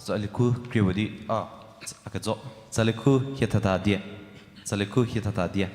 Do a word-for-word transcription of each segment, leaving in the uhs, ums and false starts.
Tsali khu kriewadi, a, ts-, a kejo. Tsali khu hie thata die. Tsali khu hie thata die.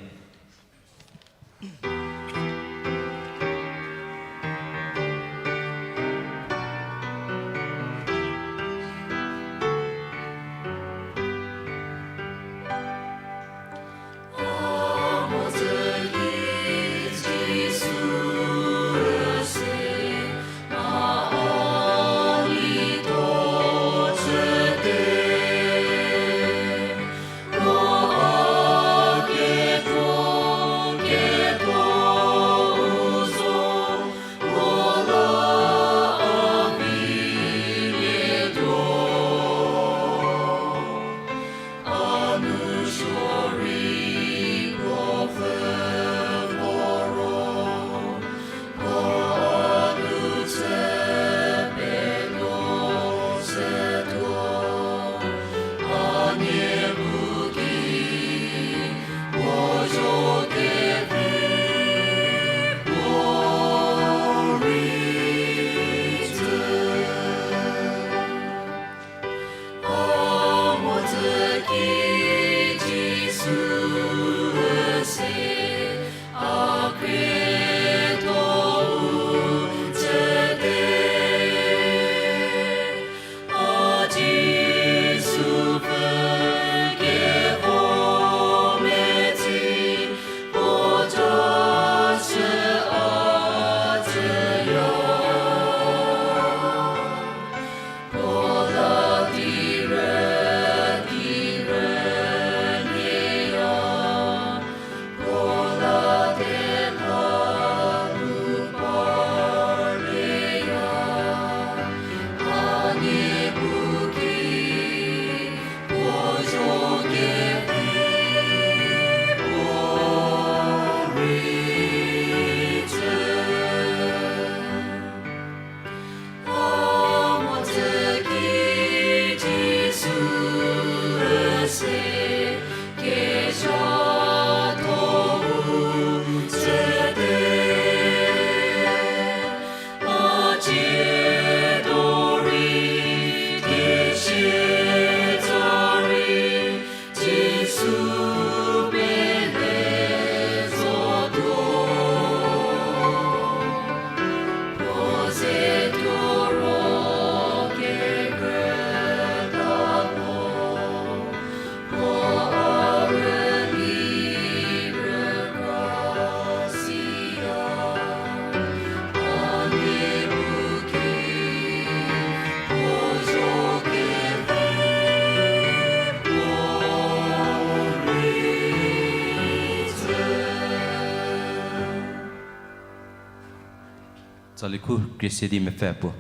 Tsali khu Kriesedi mepfü puo.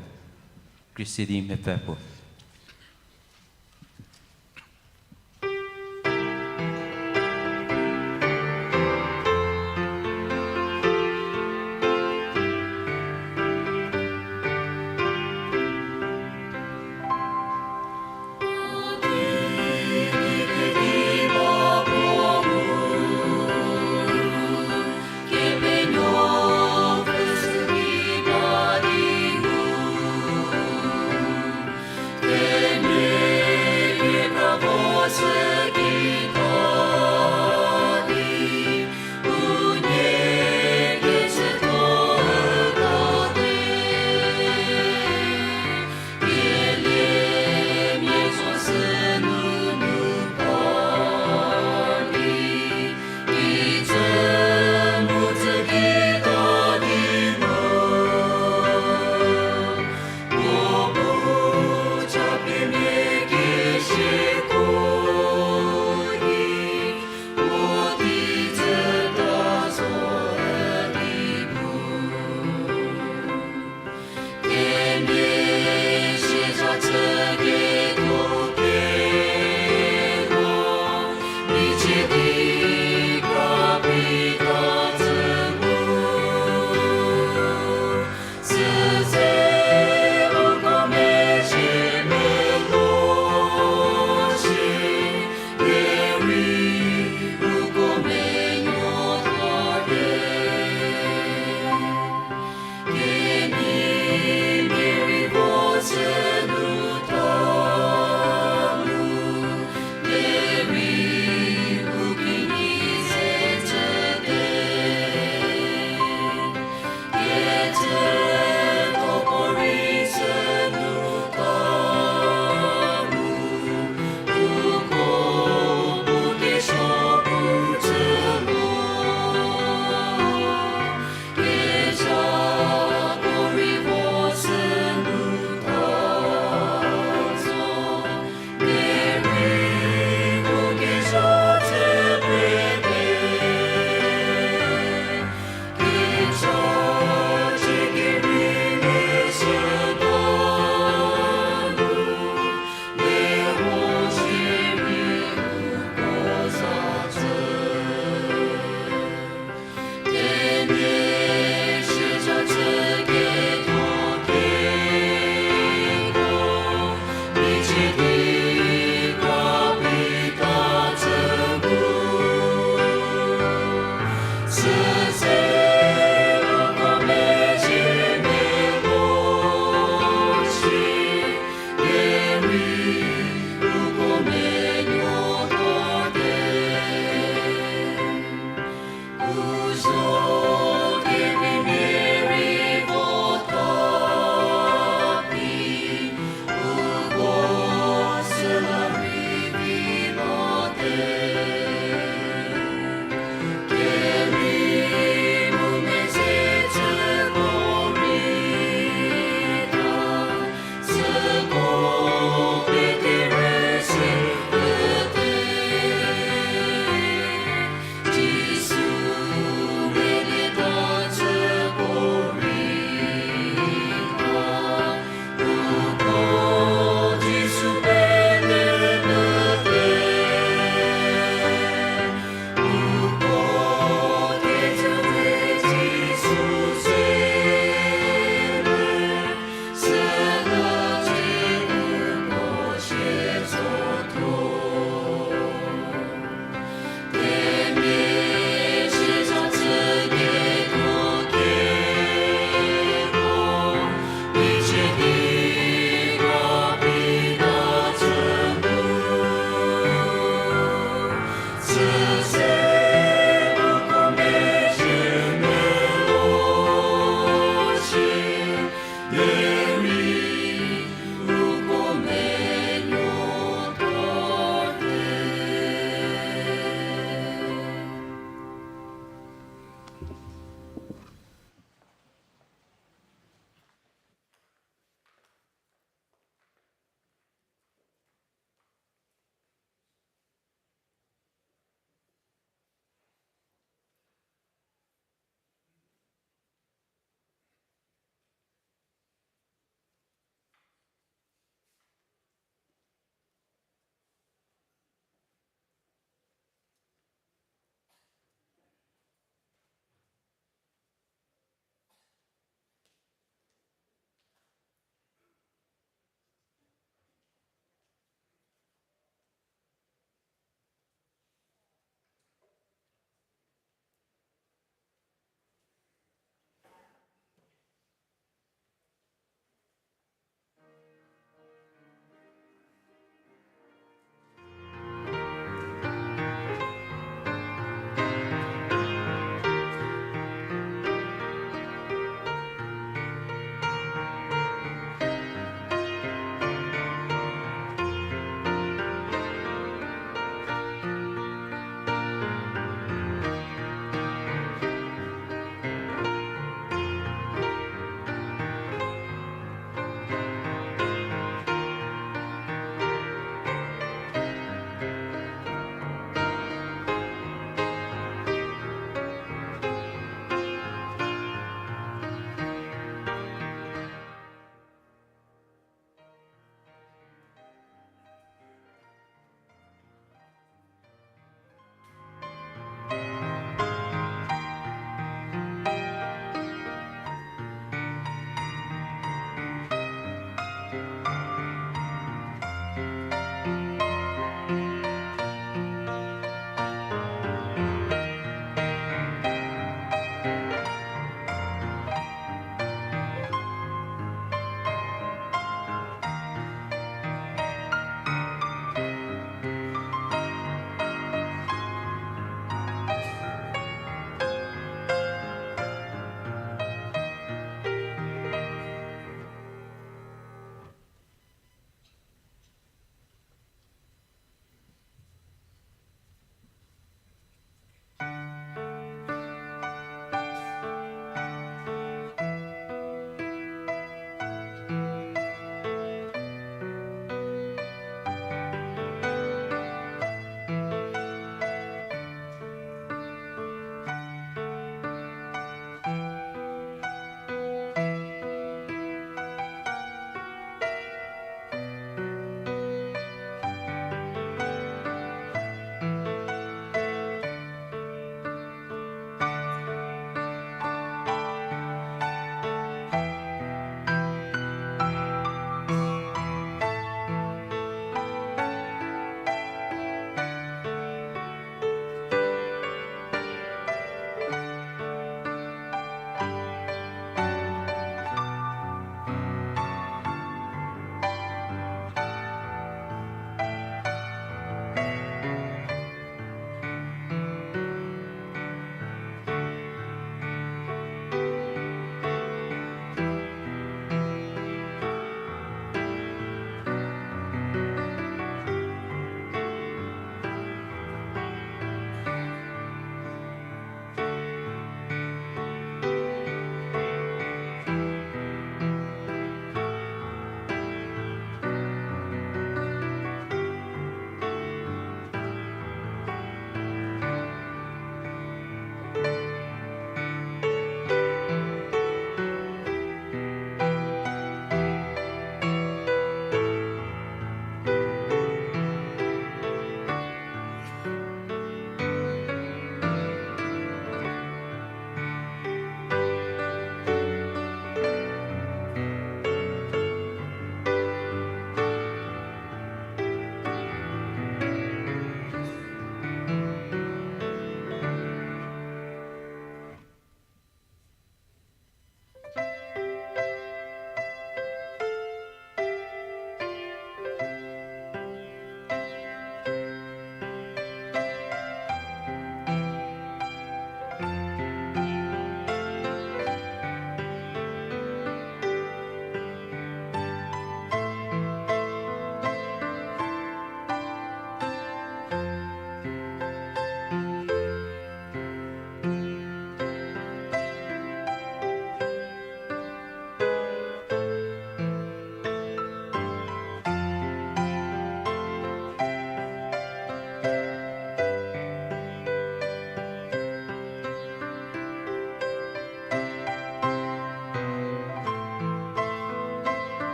Kriesedi mepfü puo.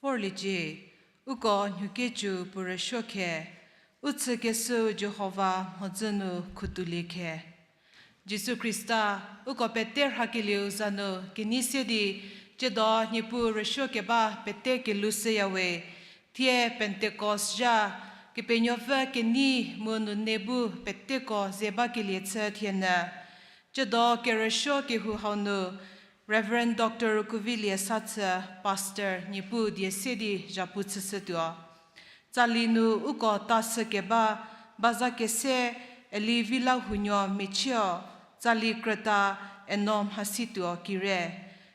Vorliecie, uko nhukecü puo rüsuo khe, u tsükeshüu Jihova mhodzü nu khutoulie khe. Jisu Khrista, uko pete rhakelieu za nu kenei se di, tsiedo Niepuu rüsuo keba pete kelou shüyawe, thie Pentecost zha, Kepenuopfü kenei mu nune bu peteko ze bakelie chü thienyü. Tsiedo kerüsuo kehou hau nu, Reverend Doctor Kuvilie Sathü, Pastor, Niepuu die se di zhapu chüshütuo. Tsali nu uko ta shükeba, baza kese, Eli Vilahounuo Michio, tsali krüta, Eno Mhasituo Kire.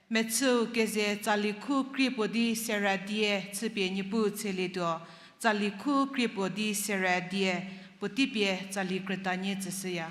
Mechüu keze tsali khu krie puo di sera die chüpie Niepuu tshelietuo, tsali khu krie puo di sera die, puotei pie tsali krüta nie tsüshüya.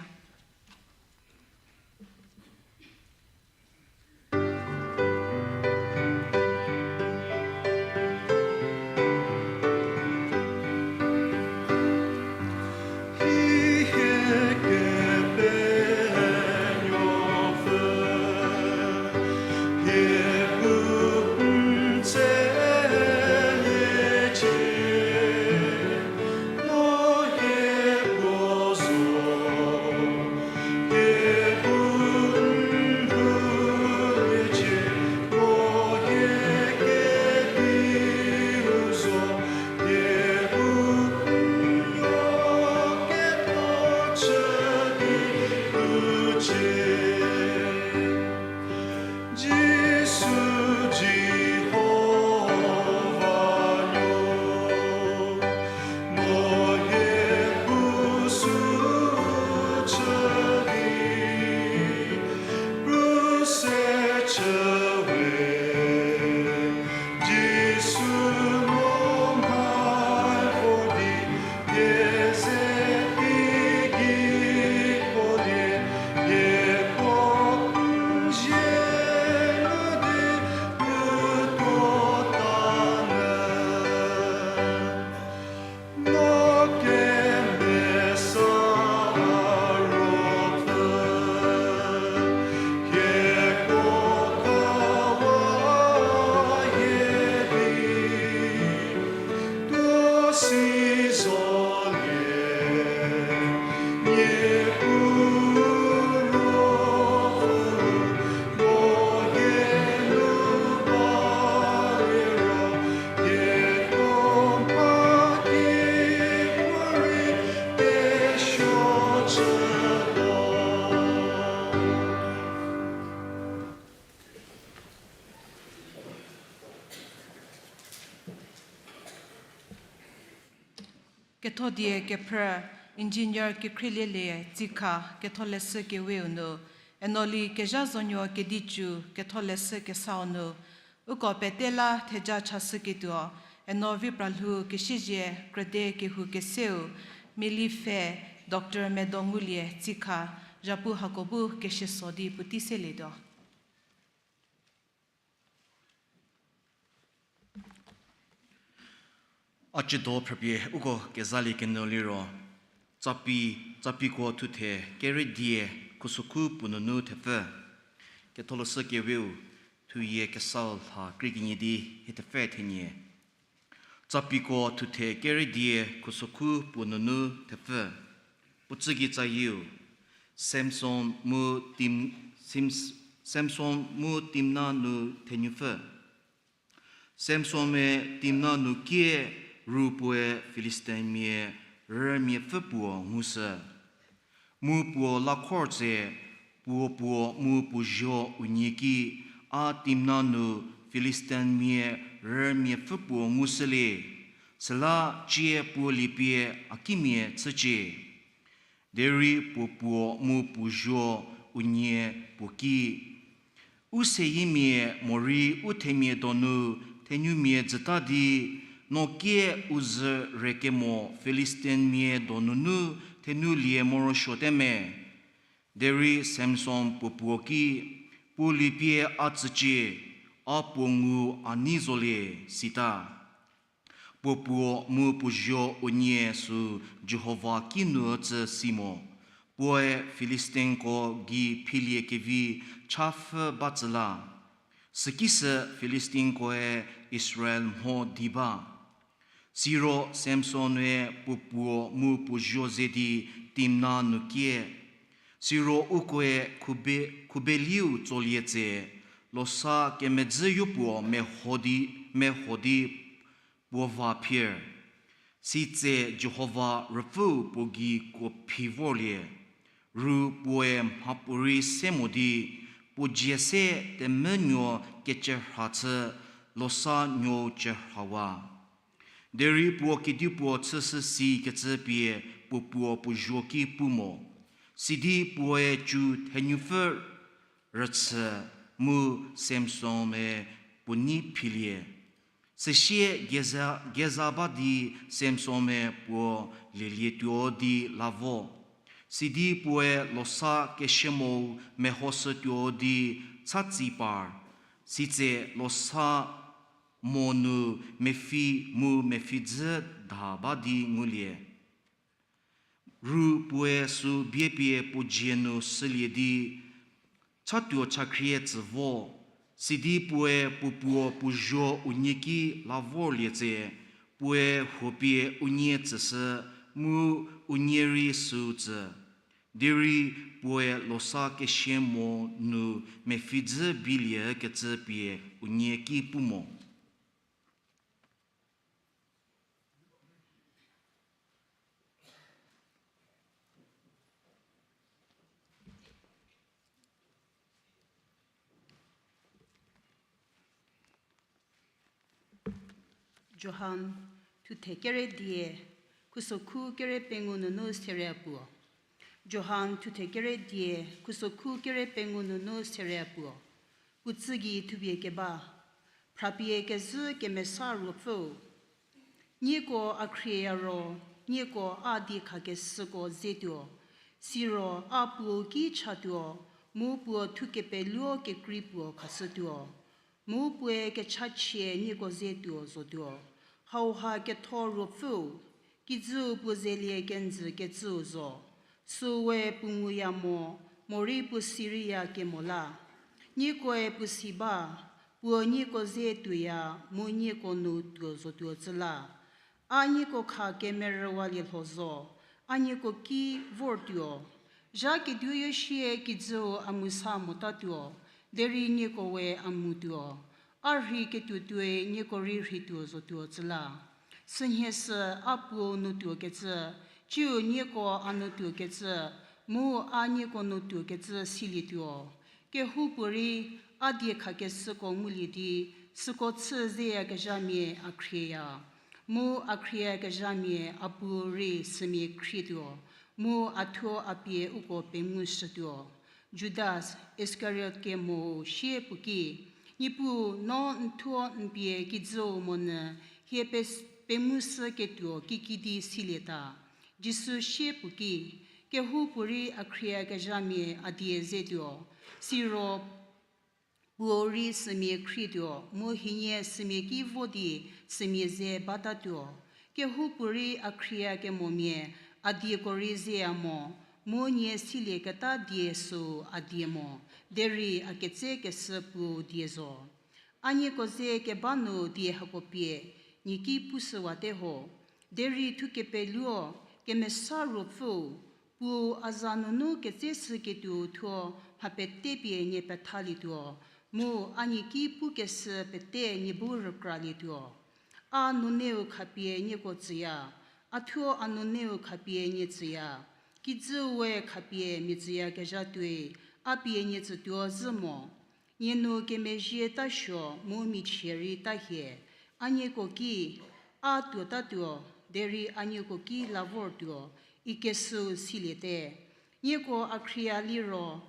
Jisu Jihova nuo, no hie puo sü chü di, krus chü we, Jisu no mha vo di, Kethodie kephrü, Engineer Kekhrielie Tsikha, Ketholeshü Keweu nu, Enoli Kezhazonuo Kedichu, Ketholeshü Kesau nu, uko pete la theja chashüketuo, Eno Vipralhou Kesiezie, Krüde Kehou Keseu, Mili Pfhe, Doctor Medo Ngulie Tsikha, zhapu hako bu kesiaso di puotei selietuo. A ciedo phrüpie uko kezalie kenu liro, Tsapi, Tsapiko thuthe kere die, khusokhu puo nunu thepfü. Ketholeshü Keweu, thuyie kesau lha krie kenie di hie thepfü thenie. Tsapiko thuthe kere die, khusokhu puo nunu thepfü. Puo tsügei tsayieu, Samson mu Tim-, Sims-, Samson mu Timna nu thenupfü. Samson-e Timna nu kie ru puoe Filistinmia rümiapfü puo ngushü. Mu puo lakhor tse, puo puo mu puo zuo unie ki, a Timna nu Filistinmia rümiapfü puo ngushülie, süla cie puo liepie a kimia chücie. Derei puo puo mu puo zuo unie puo ki, u seyiemia morei u themia donu thenumia jüta di, no kie u zhü rekemo Filistinmia donunu thenulie morosuote me. Derei Samson puo puo ki, puo liepie a tsücie, a puo ngu a nei zolie, sita. Puo puo mu puo zuo unie sü Jihova kinu tsü si mo, puoe Filistinko gei philie kevi cha pfhü ba tsü la. Sükisü Filistinkoe Israel mho di ba. Siro Samson-e puo puo mu puo zuo ze di Timna nu kie. Siro ukoe khube-, khubeliu tsolie tse, losa kemedzü yopuo meho di, meho di puo va phier. Sitse Jihova Ruopfüu puo gei kuo phi vorlie. Ru puoe mhapuorei se mo di, puo dzie se temvünuo kecerha chü, losa nuou cerhawa. Derei puo kedipuo chüshü sikecü pie puo puo puo zuo ki pu mo. Sidi puoe cu thenupfü rüchü mu Samson-e puo nei philie. Süsie geza, geza ba di Samson-e puo lielietuo di la vo. Sidi puoe losa kesiamou mehoshütuo di chatsi par. Sitse losa mo nu mepfhi mu mepfhidzü da ba di ngulie. Ru puoe sü biepie puo dzie nu shülie di, chatuo chakhrie tsü vo, sidi puoe puo puo puo zuo unie ki la vorlie tse, puoe huopie unie tsüshü mu unie rei sü tsü. Derei puoe losa kesie mo nu mepfhidzü bilie kecü pie unie ki pu mo. Johan, thuthe kere die, khusokhu kere pengou nunu serie puo. Johan, thuthe kere die, khusokhu kere pengou nunu serie puo. Puo tsügei thupie keba, phrapie kezhü kemesa ruopfüu. Nieko a khrieya ro, nieko a diekhakeshüko zetuo, siro a puo ki chatuo, mu puo thukepeluo kekrei puo khashütuo, mu puoe kechachie nieko ze tuo zotuo. Hauha ketho ruopfüu, kijüu puo zelie kenjü kecüu zo. Süu we puo nguya mo, morei puo siriya kemo la. Niekoe puo si ba, puo nieko ze tuoya mu nieko nu tuo zotuo tsü la. A nieko kha kemerüwalie lho zo, a nieko ki vortuo. Zha keduoyo sie kijüu a mu sa motatuo, derei nieko we a mu tuo. A rhei ketuo tuoi nieko rei rhei tuo zotuo tsü la. Sünhie sü a puo nu tuokecü, ciu nieko a nu tuokecü, mu a nieko nu tuokecü silietuo. Kehoupuorei a diekhakeshüko ngulie di, süko chü zeyakezhamia a khrieya. Mu a khrieyakezhamia a puo rei sümia khrietuo. mu a thuo a pie uko pengushütuo. Judas Iskariot kemou sie puo ki, Niepuu, no n thuo n pie kijüu monyü hie pe-, pengushüketuo kikidi silieta? Jisu sie puo ki, Kehoupuorei a khrieyakezhamia a die zetuo, siro puou rei sümia khrietuo, mu hienie sümia ki vo di sümia ze batatuo. Kehoupuorei a khrieyakemomia a dieko rei zeya mo, mu nie silieketa die süu a die mo, derei a ketsekeshü puou die zo. A nieko ze keba nu die hako pie nie ki pushüwate ho. Derei thukepeluo, Kemesa Ruopfüu, puou a za nunu ketseshüketuou thuo mha pete pie nie pethalietuo, mu a nie ki pukeshü pete nie bu rükralietuo. A nuneu khapie nieko tsüya, a thuo a nuneu khapie nie tsüya, kijüu we khapie mia tsüyakezha tuoi a pie nie tsütuo zhü mo. Nie nu kemezhie ta suo mu michie rei ta hie. A nieko ki, a tuotatuo, derei a nieko ki la vortuo, ikeshüu siliete. Nieko a khriea liro,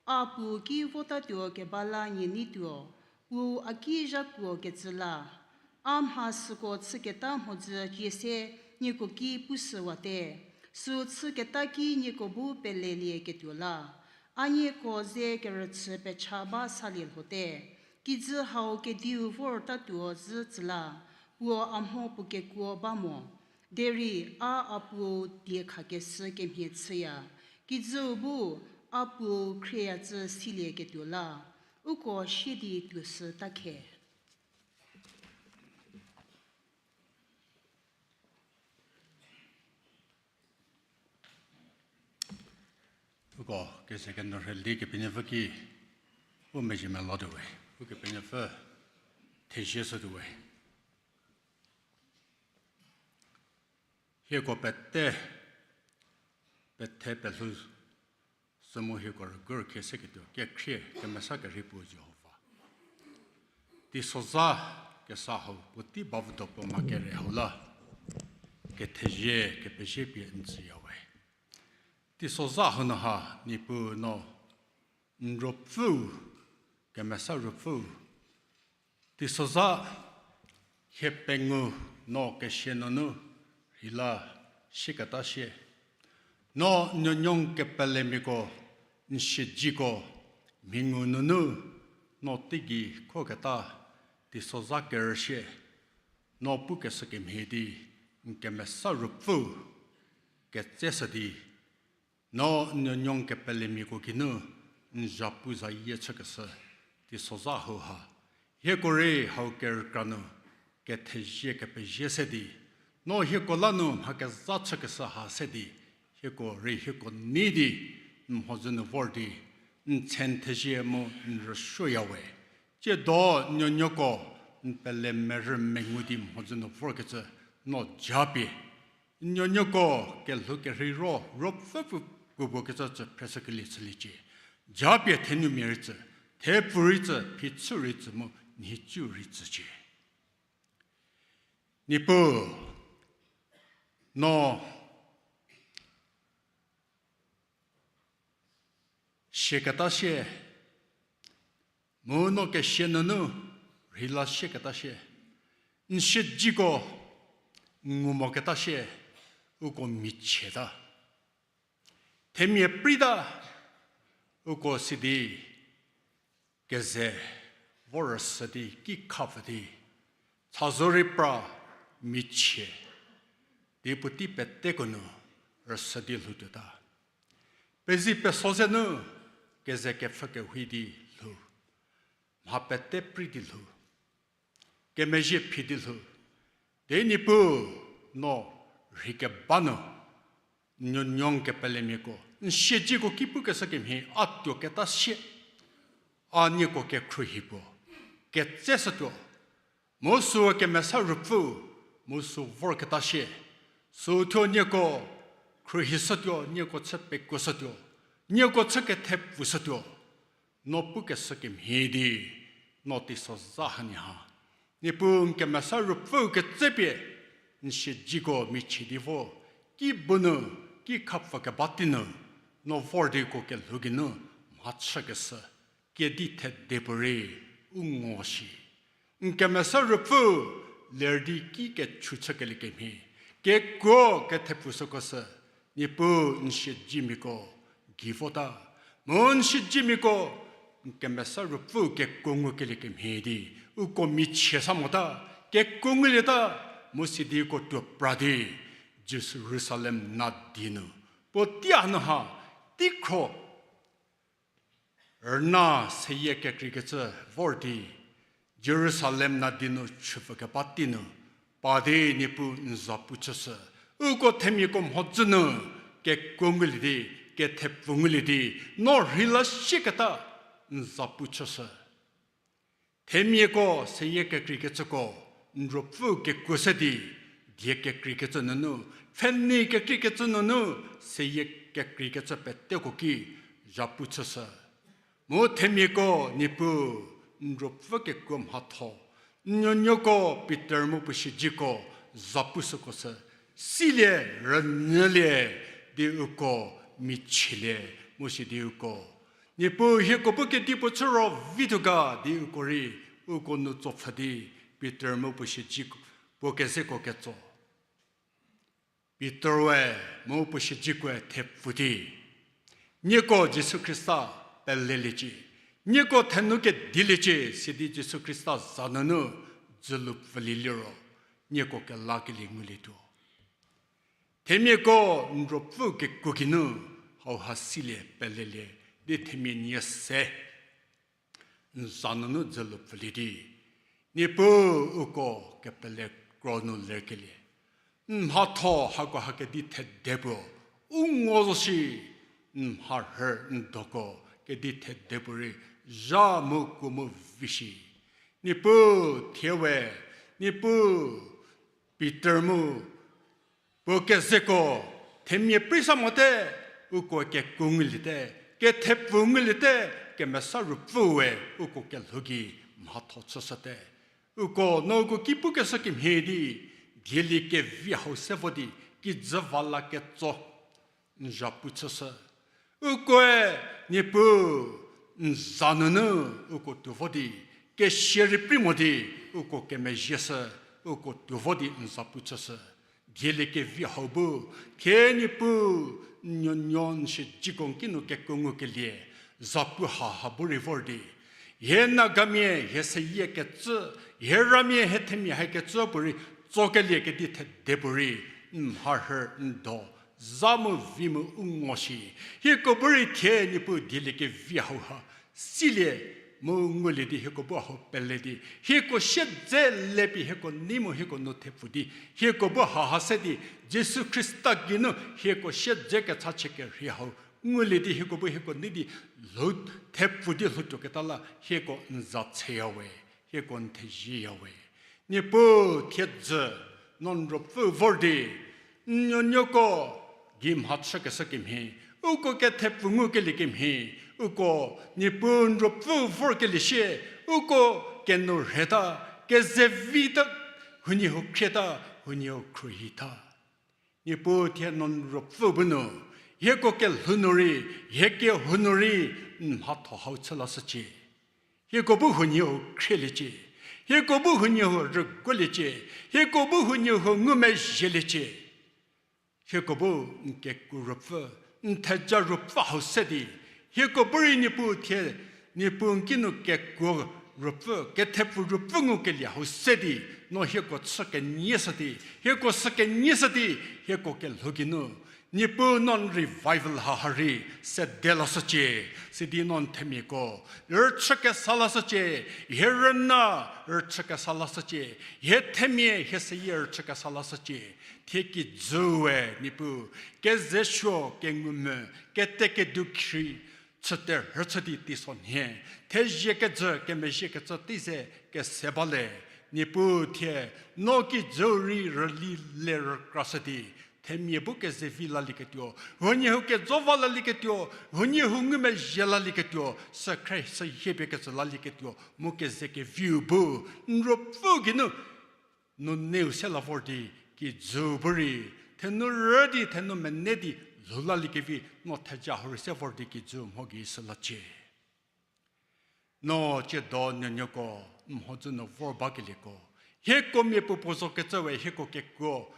a puou ki votatuo keba la nie neituo, puou a ki zhakuo kecü la. A mha süko chüketa mhodzü cie se nieko ki pushüwate, süu chüketa ki nieko bu pelelieketuo la. A nieko ze kerüchü pecha ba salie lhote, kijü hau kediu vortatuo zhü tsü la, puo a mho puo kekuo ba mo. Derei a a puou die khakeshü kemhie chüya, kijüu bu a puou khrieyacü silieketuo la, uko sie di tuoshü ta khe. Uko keze kenyü rhei di Kepenuopfü ki u mezhie melatuo we, Ukepenuopfü thezie shütuo we. Hieko pete, pethe pelhou sü mu hieko rügur khie seketuo kekhrie kemesa kerhei puo Jihova, teisozha kesa hau puotei bavüdo puo mha kere hau la kethezie kepezie pie n tsüya we. Teisozha hau nu ha Niepuu no n Ruopfüu, kemesa Ruopfüu, teisozha hie pengou no kesia nunu rheila sieketa sie, no n nuonuo kepelemiako, n siedziko mhingu nunu no teigei khoketa teisozha kerüsie, no pukeshü kemhie di n kemesa Ruopfüu ketseshü di, no n nuonuo kepelemiako geinu n zhapu zayie chükeshü teisozha hau ha, hieko rei hau kerükra nu kethezie kepezie se di, no hieko la nu mha kezha chükeshü ha se di, hieko rei hieko nei di n mhodzü nu vor di n tse n thezie mu n rüsuoya we. Tsiedo n nuonuoko n pele merü mengu di mhodzü nu vorkecü no japie, n nuonuoko kelhou kerhei ro ruopfü puopuo kecü tsü phreshükelie chüliecie. Japie thenumia rei tsü, thepfu rei tsü, phichü rei tsü mu nhicu rei tsücie. Niepuu, no sieketa sie, mu no kesia nunu rheila sieketa sie, n siedziko ngu moketa sie, uko michieta. Themia preita, uko sidi keze vo rüsü di ki khapfü di, chazou rei pra michie di puotei peteko nu rüsü di lhoutuota. Pezi peso ze nu keze kepfhü kehui di lhou, mha pete prei di lhou, kemezhie phi di lhou, di Niepuu no rhei keba nu n nuonuo kepelemiako n siedziko ki pukeshü kemhie a tuoketa sie, a nieko kekhruohi puo ketseshütuo, mu süu kemesa Ruopfü, mu süu vorketa sie, süu thuo nieko khruohishütuo, nieko chü pekuoshütuo, nieko chü kethepfushütuo, no pukeshü kemhie di, no teisozha hanie ha, Niepuu n kemesa Ruopfüu ketsepie n siedziko michie di vo, kibu nu ki khapfü keba tei nu, no vor di uko kelhou geinu mhachükeshü kedi thede puorei u ngo shi. N kemesa ruopfü ler di ki kechu chükelie kemhie, kekuo kethepfu süko sü, Niepuu n siedzemiako gei vota. Mu n siedzemiako n kemesa ruopfü kekuo ngukelie kemhie di, uko michie sa mota, kekuo ngulieta, mu sidi uko tuo pra di, Jerusalem nadi nu. Puotei hanu ha, teikhro rüna seyie kekreikecü vor di, Jerusalem nadi nu chüpfü keba tei nu, pa di Niepuu n zapu chüshü. Uko themiako mhodzü nu, kekuo ngulie di, kethepfu ngulie di, no rheila sieketa n zapu chüshü. Themiako seyie kekreikecüko, n ruopfü kekuo se di, die kekreikecü nunu, pfhenei kekreikecü nunu, seyie kekreikecü peteko ki, zapu chüshü. Mu themiako Niepuu n ruopfü kekuo mhatho, n nuonuoko Pitor mu puo siedzeko zapu süko sü, silie rünyülie di uko michielie, mu sidi uko Niepuu hieko bu kedipuo chü ro vituo ga di uko rei, uko nu tsopfhü di, Pitor mu puo siedze, puo kezeko ketso. Pitor we mu puo siedzekoe thepfu di, nieko Jisu Khrista peleliecie, nieko thenou kediliecie, sidi Jisu Khrista za nunu dzülu pfülie liro, nieko kelakelie ngulietuo. Themiako n ruopfü kekuo geinu hauha silie pelelie di themia nie se n za nunu dzülu pfülie di, Niepuu uko kepele kro nu lerkelie, n mhatho hako ha kedi thede puo u ngo zo shi, n mharhü n doko kedi thede puorei zha mu kuo mu vi shi. Niepuu thie we, Niepuu Pitor mu puo kezeko themia prei sa mote, uko kekuo nguliete, kethepfu nguliete, kemesa ruopfü we uko kelhou gei mhatho chüshüte. Uko no uko ki pukeshü kemhie di, dielie kevi hau se vo di, kijü va la ketso n zapu chüshü. Ukoe Niepuu n za nunu uko tuo vo di, kesia rei prei mo di, uko kemezhie shü, uko tuo vo di n zapu chüshü. Dielie kevi hau bu, thie Niepuu n nuonuo n siedzeko kinu kekuo ngukelie, zapu haha bu rei vor di, hie Nagamia hie seyie kecü, hie ramia hie themia hakecü puorei tsokelie kedi thede puorei, n mharhü n do, zha mu vi mu u ngo shi. Hieko bu rei thie Niepuu dielie kevi hauha silie mu ngulie di hieko bu hau pele di, hieko siedze le pie hieko nei mu hieko nu thepfu di, hieko bu haha se di, Jisu Khrista geinu hieko siedze kechachie kerhei hau ngulie di hieko bu hieko nei di lhou thepfu di lhoutuoketa la hieko n za tseya we, hieko n thezieya we. Niepuu thiedzü, no n ruopfü vor di, n nuonuoko gei mhachükeshü kemhie, uko kethepfu ngukelie kemhie, uko Niepuu n ruopfü vorkelie sie, uko kenu rheta, kezevita, huoniehuo khrieta, huoniehuo khruohita. Niepuu thie no n ruopfü bu nu, hieko kelhou nu rei, hie kehou nu rei, n mhatho hau chü lashücie. Hieko bu huoniehuo khrieliecie. Hieko bu huoniehuo rüguoliecie. Hieko bu huoniehuo ngumezhieliecie. Hieko bu n kekuo ruopfü, n theja ruopfü hau se di, hieko bu rei Niepuu thie, Niepuu n kinu kekuo ruopfü, kethepfu ruopfü ngukelie hau se di, no hieko chü kenyie shü di, hieko sü kenyie shü di, hieko kelhou geinu Niepuu no n revival haha rei sede lashücie, sidi no n themiako rüchü kesa lashücie, hie rüna rüchü kesa lashücie, hie themia hie seyie rüchü kesa lashücie, thie kijüu we Niepuu, kezesuo kengumvü, ketekedu khri, chüte rhüchü di teisonhie, thezie kejü kemezhie kecü tei ze kese ba le, Niepuu thie, no kijüu rei rüli le rükrashü di, themia bu kezevi lalieketuo, huoniehuo kejo va lalieketuo, huoniehuo ngumezhie lalieketuo, sükhre seyie pie kecü lalieketuo, mu keze keviu bu, n ruopfü geinu, nuneu se la vor di, kijüu bu rei, thenu rü di, thenu mene di, lhou laliekevi no theja hau rei se vor di kijü mho gei sü lacie. No tsiedo nuonuoko mhodzü nu vor bakelieko, hieko mia puo puo zokecü we hieko kekuo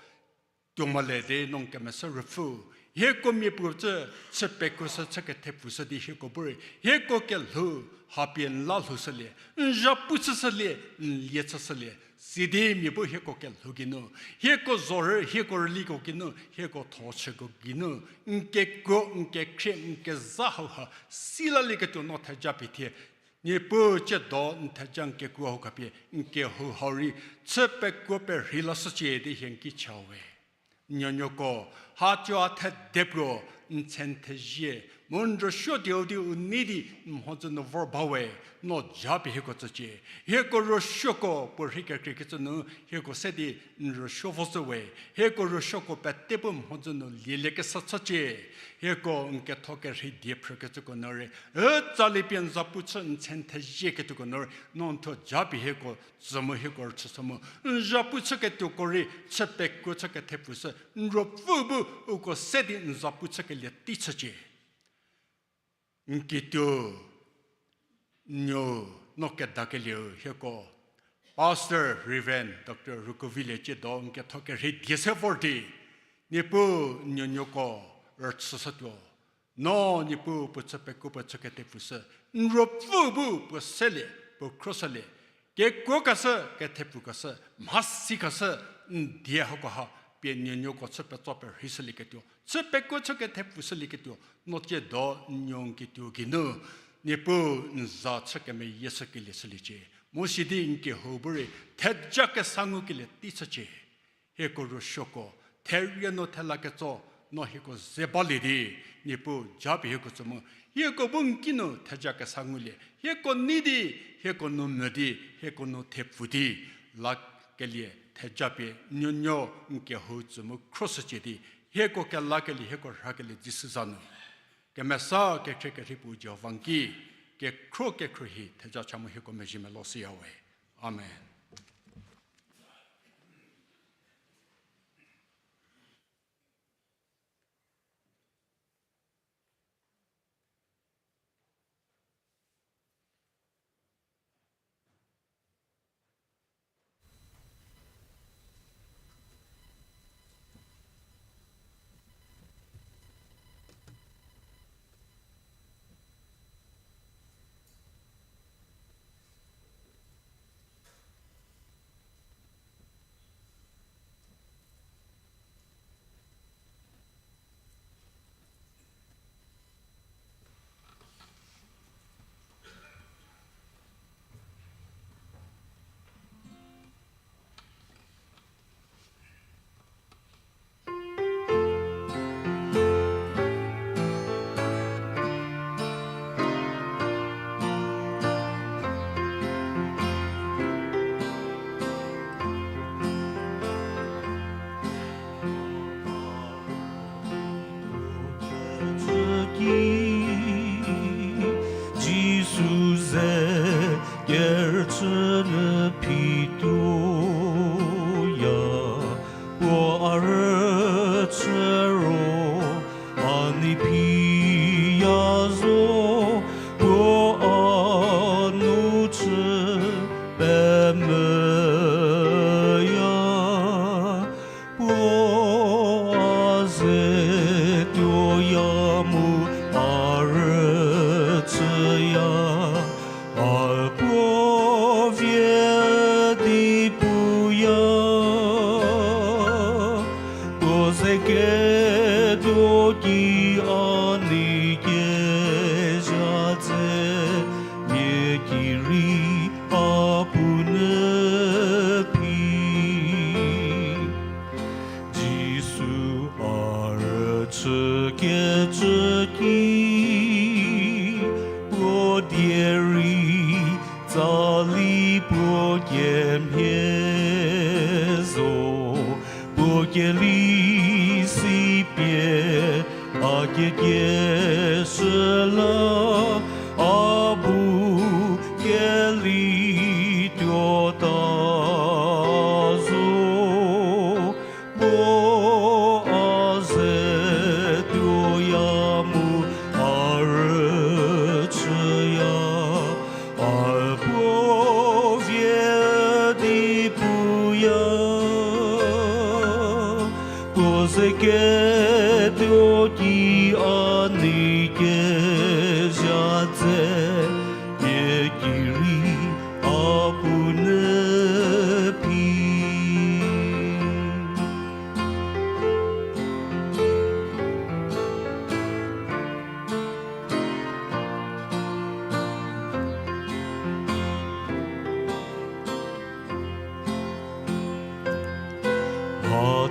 tuo mole di no n kemesa ruopfü, hieko mia puo cü chü pekuoshü chü kethepfushü di hieko bu rei hieko kelhou hapie n la lhoushülie, n zhapu chüshülie, n lie chüshülie, sidi mia bu hieko kelhou geinu, hieko zorü, hieko rüliko geinu, hieko thochüko geinu, n kekuo, n kekhrie, n kezha hauha si lalieketuo no theja pie thie. Niepuu tsiedo n theja n kekuo hau khapie n kehou hau rei chü pekuo perhei lashücie di hie n ki cha we. Nuonuoko, ha tuo a thede puo n tse n thezie, mu n rüsuo dieu di u nei di n mhodzü nu vor ba we, no japie hieko tsücie. Hieko rüsuoko puo rhei kekreikecü nu hieko se di n rüsuo voshü we. Hieko rüsuoko pete bu mhodzü nu lieliekeshü chücie. Hieko n ketho kerhei die phrükecüko nu rei, ü tsali pie n zapu chü n tse n thezie kecüko nu rei, no n thuo japie hieko tsü mu hieko rüchüshü mu, n zapu chüketuoko rei chü pekuo chü kethepfushü, n ruopfü bu uko se di n zapu chükelie tei chücie. N kituo nuo no kedakelieu hieko Pastor Reverend Doctor Rukovilie tsiedo n ketho kerhei die se vor di, Niepuu n nuonuoko rüchüshütuo. No Niepuu puo chü pekuo puo chü kethepfushü, n ruopfü bu puo selie, puo khroshülie, kekuo kashü, kethepfu kashü, mhasi kashü, n die hakoha pie n nuonuoko chü petso perheishülieketuo, chü pekuo chü kethepfushülieketuo, no tsiedo n nuo n kituo geinu, Niepuu n za chü kemeyieshükelie shüliecie. Mu sidi n kehou bu rei theja kesa ngukelie tei chücie. Hieko rüsuoko, therie nu thela ketso, no hieko ze balie di, Niepuu japie hieko tsü mu, hieko bu n kinu theja kesa ngulie, hieko nei di, hieko nu mvü di, hieko nu thepfu di, lakelie theja pie nuonuo n kehou tsü mu khroshücie di, hieko kelakelie, hieko rhakelie Jisu za nu. Kemesa kekhrie kerhei puo Jihova n ki, kekhro kekhruohi theja cha mu hieko mezhie melo shüya we. Amen. Jisu ze kerüchü nyü phituoya, puo a rüchü ro, a nei phiya zo, puo a nu chü pemvüya. Puo a ze tuoya mu a rüchüya, a puo vie di puya. Puo ze ketuo ki a nei kezha tse, mia ki rei a pu nyü phi. Jisu a rüchükecü ki, puo die rei tsali puo kemhie zo, puo keli si pie a kiekieshü la, a bu keli tuota zo. Puo a ze tuo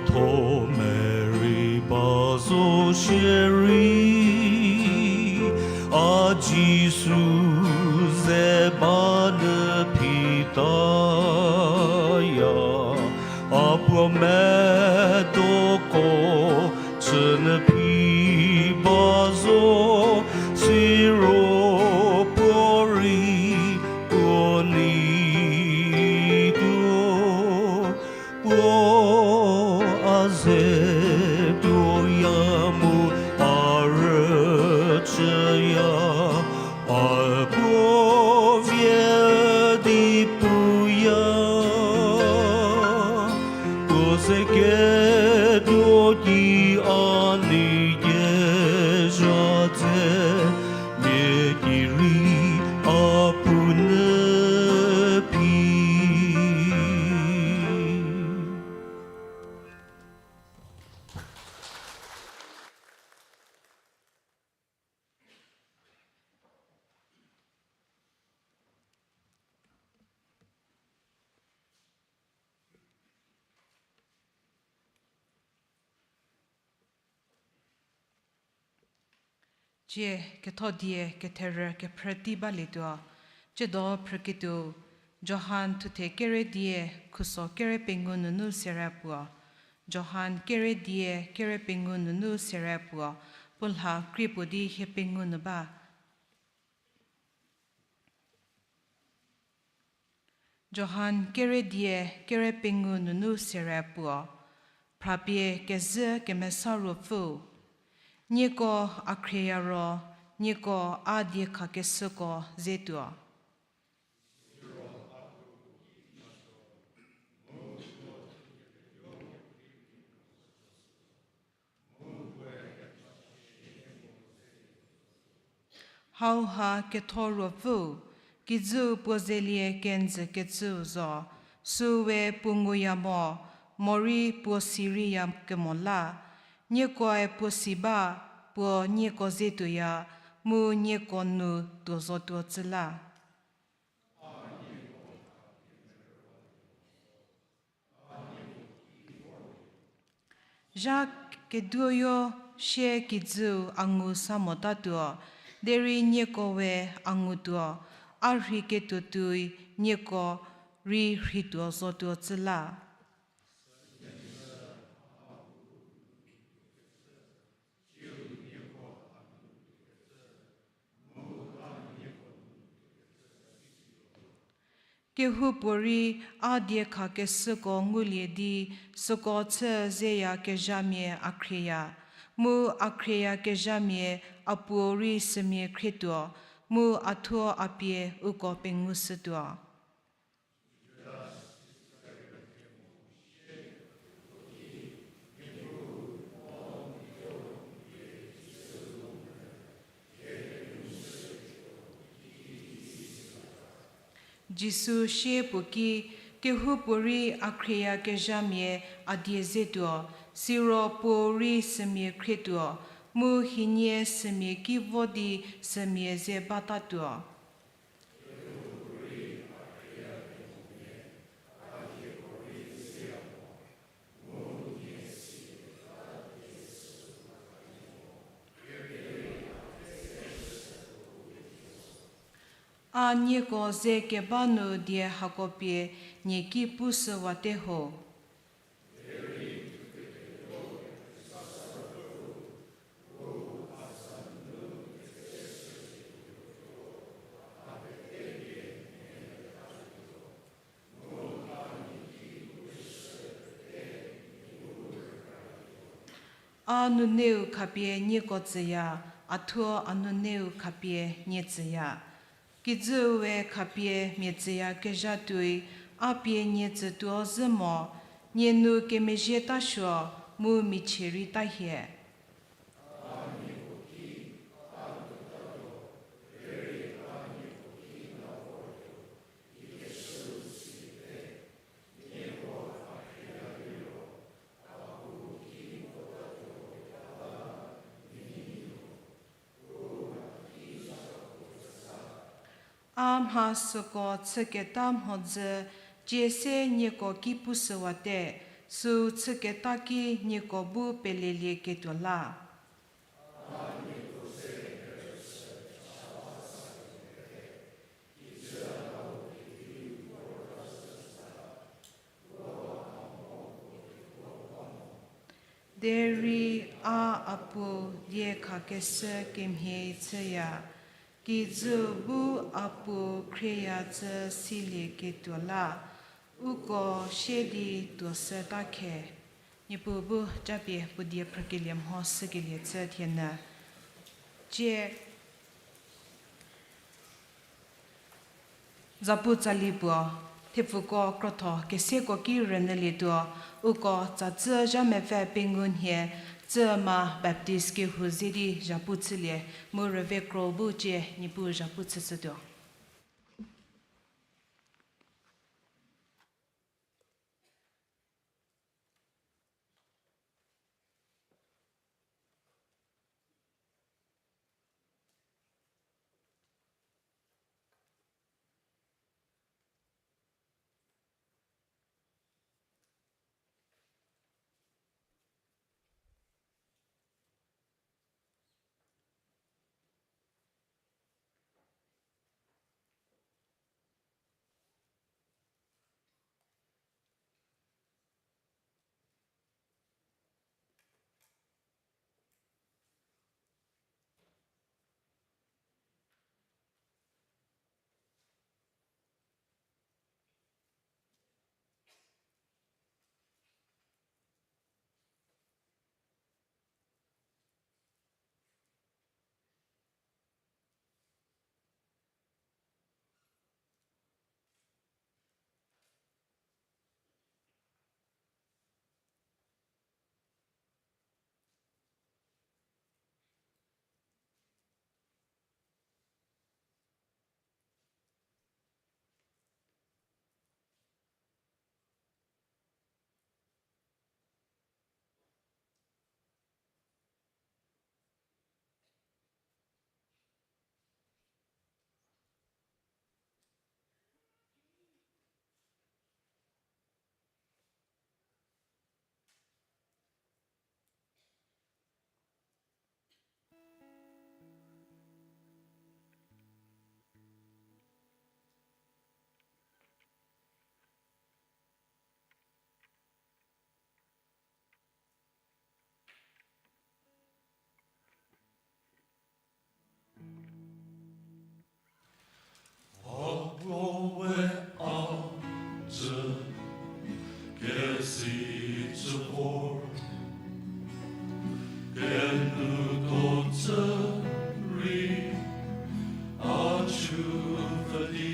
Tho merei ba zo shierei, a Jisu ze ba nyü phitaya, a puo medoko chü nyü phi ba zo, siro puo rei puo nei tuo. Puo a ze tuoya mu a rüchüya, a puo vie di puya. Puo ze ketuo ki a nei kezha dze, mia ki rei a pu nyü phi. Cie ketho die ketherü kephrü tei balietuo. Tsiedo phrüketuo, Johan thuthe kere die, khuso kere pengou nunu sere puo. Johan kere die, kere pengou nunu sere puo, puo lha krie puo di hie pengou nu ba. Johan kere die, kere pengou nunu sere puo, phrapie kezhü kemesa ruopfüu. Nieko a khrieya ro, nieko a diekhakeshüko ze tuo. Hauha ketho ruopfüu, kijüu puo zelie kenjü kecüu zo, süu we puo nguya mo, morei puo si reiya kemo la. Niekoe puo si ba, puo nieko ze tuoya, mu nieko nu tuo zotuo tsü la. Zha keduoyo sie kijüu a ngu sa motatuo, derei nieko we a ngu tuo, a rhei ketuo tuoi nieko rei rhei tuo zotuo tsü la. Kehoupuorei a diekhakeshüko ngulie di süko chü zeyakezhamia a khrieya, mu a khrieyakezhamia a Puou rei sümia khrietuo, mu a thuo a pie uko pengushütuo. Jisu sie puo ki, kehoupuorei a khrieyakezhamia a die ze tuo, siro Puou rei sümia khrietuo, mu hienie sümia ki vo di sümia ze batatuo. A nieko ze keba nu die hako pie nie ki pushüwate ho. A nuneu khapie nieko tsüya, a thuo a nuneu khapie nie tsüya. Kijüu we khapie mia tsüyakezha tuoi, a pie nie tsütuo zhü mo, nie nu kemezhie tasuo, mu michie rei tahie. A mha süko chüketa mhodzü, cie se nieko ki pushüwate, Süu chüketa ki nieko bu pelelieketuo la. Derei a, a Puo, die khakeshü kemhie chüya, kijüu bu a Puo khrieya cü silieketuo la, uko sie di tuo süta khe. Niepuu bu japie puo die phrükelie mho sükelie cü thienyü. Tie zapu tsali puo, thepfuko krotho keseko ki rünyülietuo, uko tsacü zha mepfü pengou nhie, Tsüma Baptist kehou ze di zhapu chülie, mu rüve kro bu tie Niepuu zhapu chüshütuo. Apo we a tsü kesi chü vor, kenu to tsü rei a chü pfü di.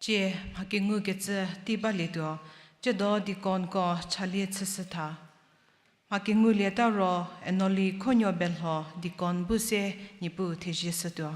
Tsie mha kengukecü tei balietuo, tsiedo deaconko chalie chüshütha. Mha kengulieta ro Enoli Khonuo Belho deacon bu se Niepuu thezie shütuo.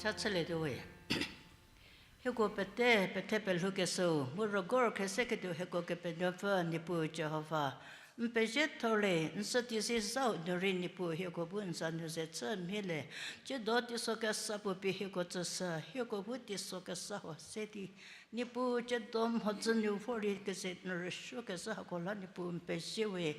Kecha chülietuo we. Hieko pete pethe pelhoukeshüu mu rügor kheseketuo hieko Kepenuopfü Niepuu Jihova, n pezie thorei, n sütizezau nu rei Niepuu hieko bu n za nu ze chü mhielie. Tsiedo teiso kesa puo pie hieko tsüshü, hieko bu teiso kesa huo se di Niepuu tsiedo mhodzü nu vor rei keze n rüsuokezhü hako la Niepuu n pezie we.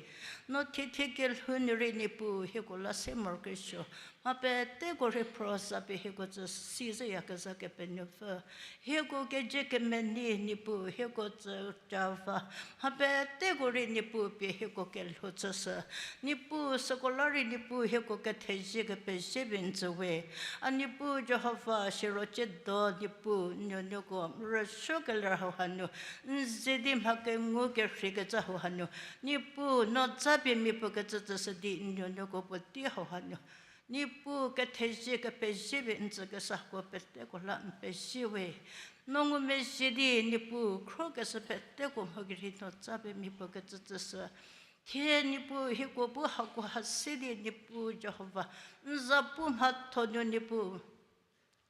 No thiethie kelhou nu rei Niepuu hieko la se morokesuo. Mha peteko rei phro za pie hieko tsü si zeyakezha Kepenuopfü. Hieko kezie kemenei Niepuu hieko tsü Jihova. Mha peteko rei Niepuu pie hieko kelhou chüshü. Niepuu süko la rei Niepuu hieko kethezie kepezie pie n tsü we. A Niepuu Jihova siro tsiedo Niepuu n nuonuoko rüsuokeler hau hanu, n ze di mha kengu kerheikecü hau hanu, Niepuu no za pie miapuo kecü tsüshü di n nuonuoko puotei hau hanu, Niepuu kethezie kepezie pie n tsükeshüko peteko la n pezie we. No ngumezhie di Niepuu khrokeshü peteko mhokerhei no za pie miapuo kecü tsüshü. Thie Niepuu hieko bu hako ha se di Niepuu Jihova, n za pu mhatho nu Niepuu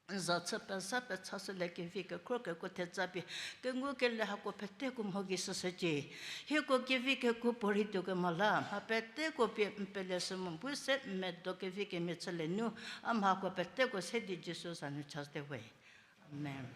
N za chü pezha pechashülie kevi kekhro kekuo theja pie, kengu kele hako peteko mho gei shüshücie. Hieko kevi kekuo puorei tuo kemo la, mha peteko pie n pele shü mu bu se n medo kevi kemhie chülie nu, a mhako peteko se di Jisu za nu chate we. Amen.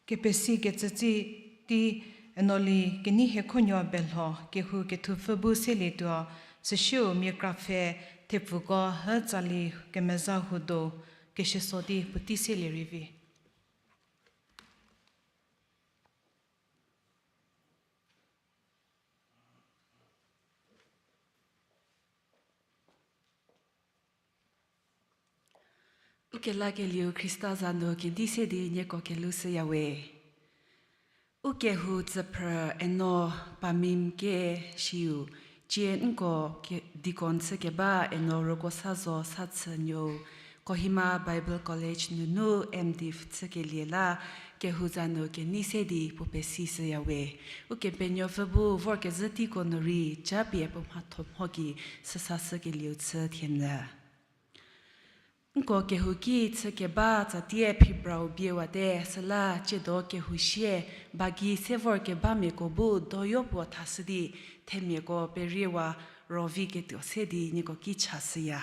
Kepesi kecütsi tei Enoli Keneihiekhonuo Belho kehou kethupfü bu selietuo, süsiu mia kra pfhe thepfuko hü tsali kemezha huo do, keshüso di puotei selie rei vi. Ukelakelieu Khrista za nu kenei se di nieko kelhou shüyawe. Ukehou tsüphrü Eno Pamim ke shiu, cie nko ke-, deacon chükeba Eno Rokosazo Sachünuou, Kohima Bible College nunu M.Div chükelie la, kehou za nu kenei se di puo pesishüyawe. Ukepenuopfü bu vorkezhü teiko nu rei japie puo mhatho mho gei süsashükelieu chü thienyü. Nko kehouki chükeba tsatie phibrau biewate, süla tsiedo kehou sie ba gei se vorkebamiako bu doyo puo thashü di themiako periewa ro viketuo se di nieko ki chashüya.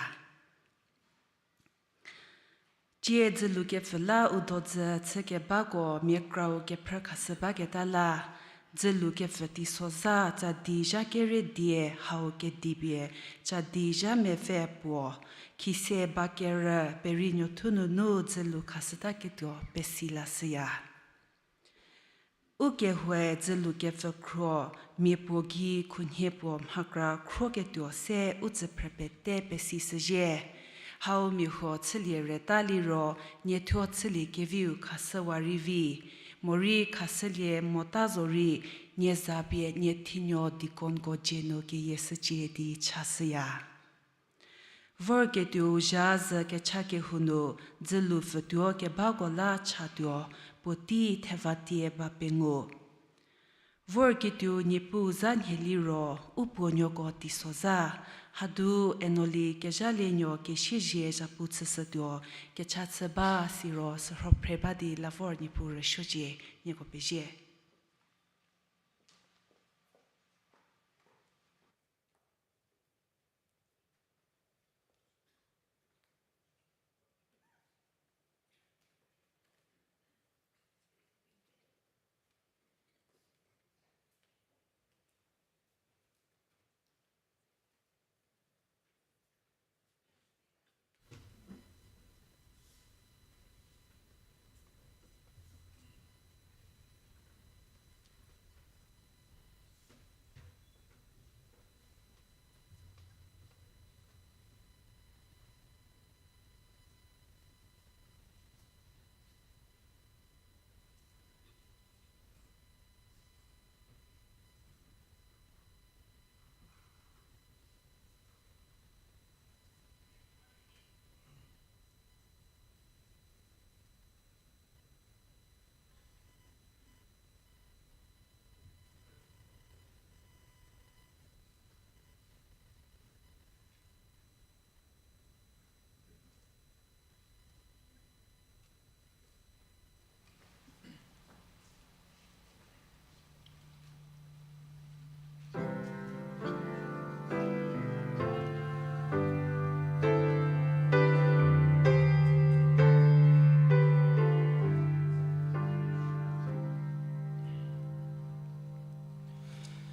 Cie dzülukepfü la u dodzü chükebako mia krau kephrü khashü baketa la, dzülukepfü teisozha cadi zha kere die hau kedipie cadi zha mepfü puo, khise ba kerü peri nuothu nunu dzülu khashütaketuo pesi lashüya. Ukehoue dzülukepfü khro, mia puo gei khunhie puo mhakra khroketuo se u tsüphrü pete pesishüzhie. Hau mia huo chülie reta liro, niethuo chülie keviu khashüwa rei vi, morei khashülie mota zorei, nie za pie nie thinuo deaconko dzie nu keyieshücie di chashüya. Vorketuou zha zhü kecha kehou nu, dzülu pfütuo kebako la chatuo, puotei thevatie ba pengou. Vorketuou Niepuu zha nhie liro, u puonuoko teisozha, hadu Enoli Kezhalienuo kesiezhie zhapu chüshütuo, kecha chü ba siro sürhophre ba di la vor Niepuu rüsuocie, nieko pezie.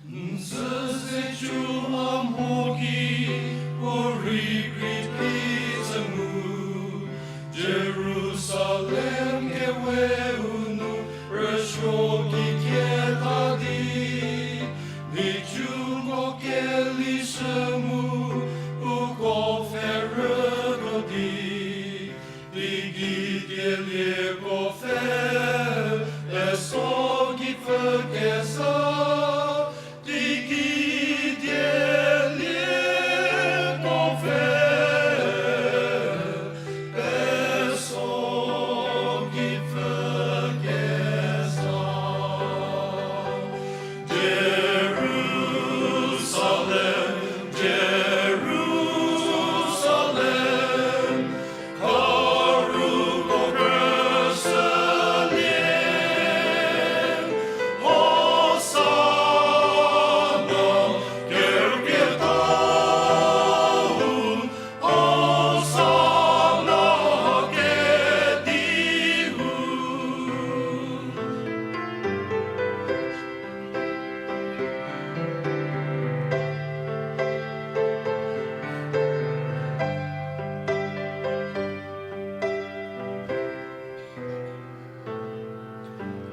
N sü se cu a mho ki, puo rei krei phi tsü mu, Jerusalem kewe u nu rüsuo ki keta di, nhicuko kelishü mu, uko pfhe rü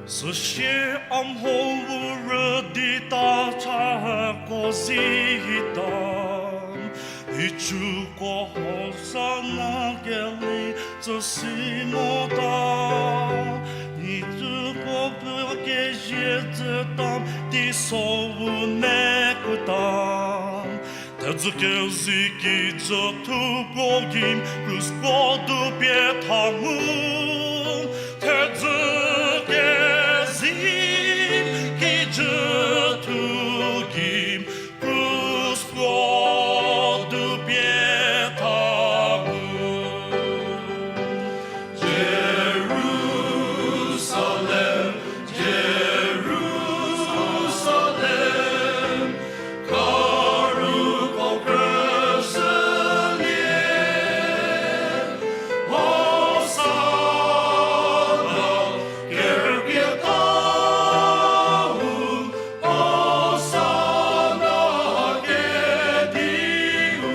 Süsie a mho u rüdi ta cha hako zi hita, ichuko Hosana keli tsü si mota, nitu ko pü kezie tsü tam teiso u mekuta. Thedzü kezei kijü thu puo gei, krus puo du pie tha mu. Thedzü kezei kijü thu gei, krus puo du pie tha mu. Jerusalem, Jerusalem, karuko krüshülie, Hosana, kerkrietau, Hosana kediu.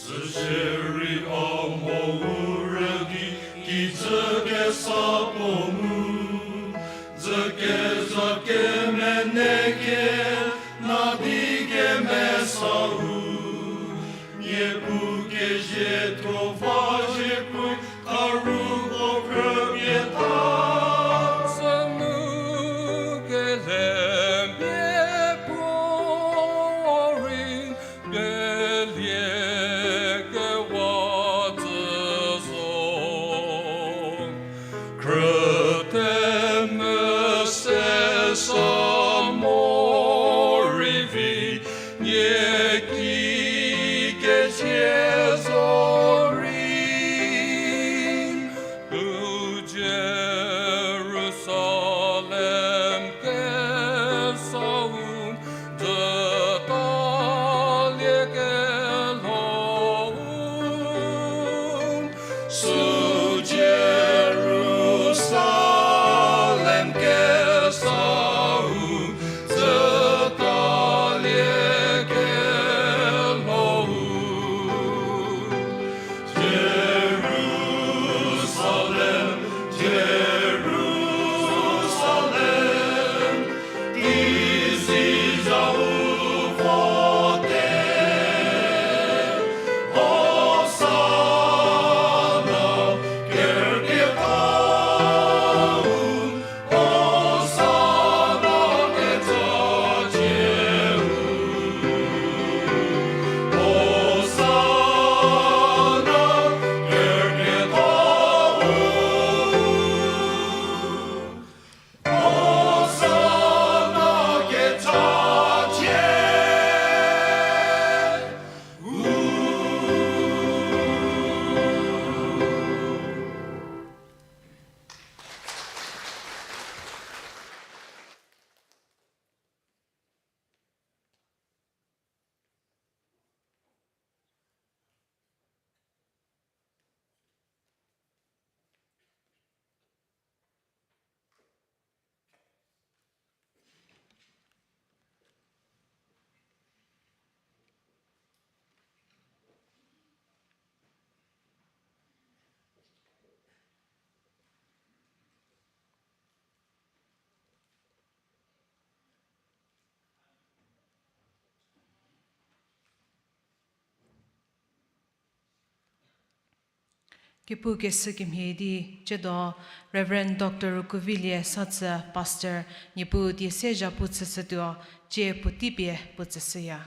Süsie rei a mho u rüdi kijü kesa puo mu, dzü kezha kemenei ke nadi kemesau, Niepuu kezie tuo va ziekrui, karuko phrüpie ta. Sünu kelempie puo rei, kelie kewa tsü zo. Krütamia se sa morei vi, nie ki kezie zo rei, u Jerusalem kesau dzütalie kelhou, sü Jerusalem kesau dzütalie kelhou. Jerusalem, Jerusalem, Kepu kesü kemhie di, ciedo Reverend Doctor Rukuvilie Satsü, Pastor, Niepuu die se zhapu chüshütuo, cie puotei pie puo tsüshüya.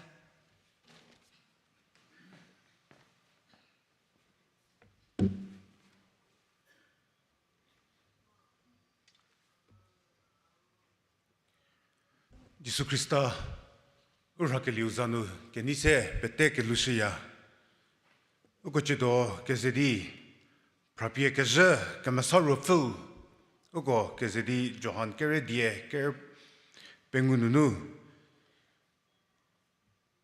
Jisu Khrista, u rhakelieu za nu kenei se pete kelushüya. Uko ciedo keze di, phrapie kezhü kemesa ruopfüu, uko keze di Johan kere dia ker pengou nunu,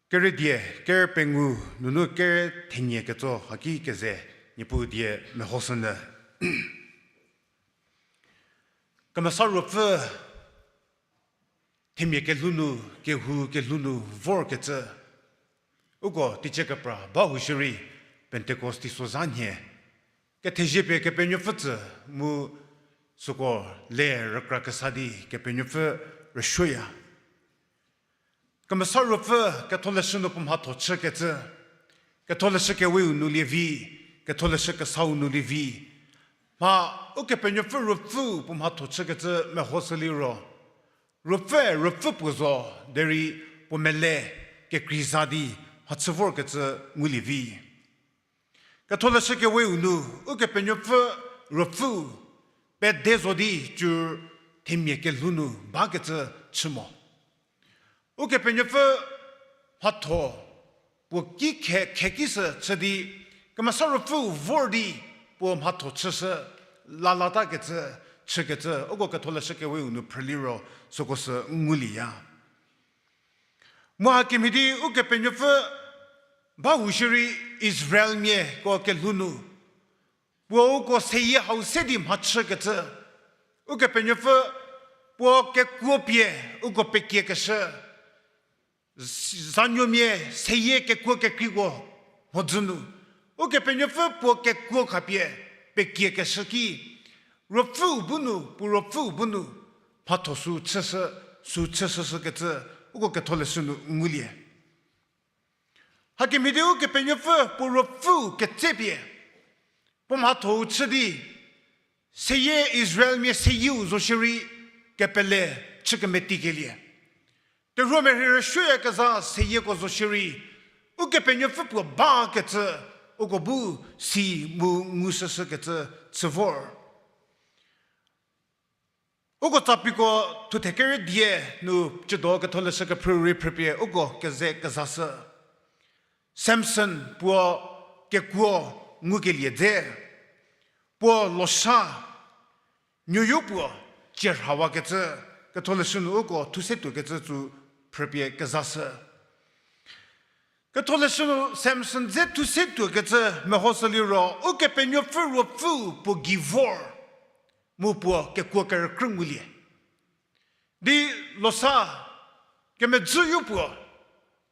kere dia ker pengou nunu kere thenie ketso haki keze Niepuu die mehoshünyü. Kemesa Ruopfü themia kelhou nu, kehou kelhou nu vorkecü, uko teicie kepra ba hu shierei Pentecost teisozha nhie kethezie pie Kepenuopfü tsü mu süko le rükra kesa di Kepenuopfü rüsuoya. Kemesa Ruopfü Ketholeshü nu puo mhatho chükecü, Ketholeshü Keweu nu lievi, Ketholeshü Kesau nu lievi, mha Ukepenuopfü Ruopfüu puo mhatho chükecü mehoshü liro, Ruopfü, Ruopfü puo zo, derei puo mele kekreiza di mhachü vorkecü ngulie vi. Ketholeshü Keweu nu Ukepenuopfü Ruopfüu pede zo di cü themia kelhou nu bakecü chü mo. Ukepenuopfü mhatho puo ki khe, khekishü chü di, Kemesa Ruopfüu vor di puo mhatho chüshü, lalatakecü, chükecü, uko Ketholeshü Keweu nu phrü liro süko sü ngulieya. Mu hakemhie di Ukepenuopfü ba hu shierei Israelmiako kelhou nu, puo uko seyie hau se di mhachükecü, Ukepenuopfü puo kekuo pie uko pekiekeshü, z-, zanuomia seyie kekuo kekreiko mhodzü nu, Ukepenuopfü puo kekuo khapie pekiekeshü ki, Ruopfüu bu nu, puo Ruopfüu bu nu, mhatho sü chüshü, sü chüshüshükecü, uko Ketholeshü nu ngulie. Hakemhie di Ukepenuopfü puo Ruopfüu ketse pie puo mhatho-u chü di, seyie Israelmia seyieu zo shierei kepele chü kemetikelie. Terhuomia rhie rüsuoyakezha seyieko zo shierei, Ukepenuopfü puo bakecü, uko bu si mu ngushüshükecü chü vor. Uko Tsapiko thuthe kerü die nu cüdo Ketholeshü kephrü rei phrüpie uko keze kezashü. Samson puo kekuo ngukelie dze, puo losha, nuoyo puo cie rhawakecü, Ketholeshü nu uko thu se tuokecü tsü phrüpie kezashü. Ketholeshü nu Samson dze thu se tuokecü mehoshü liro, Ukepenuopfü Ruopfüu puo gei vor, mu puo kekuo kerükrü ngulie. Di losha kemedzüyo puo,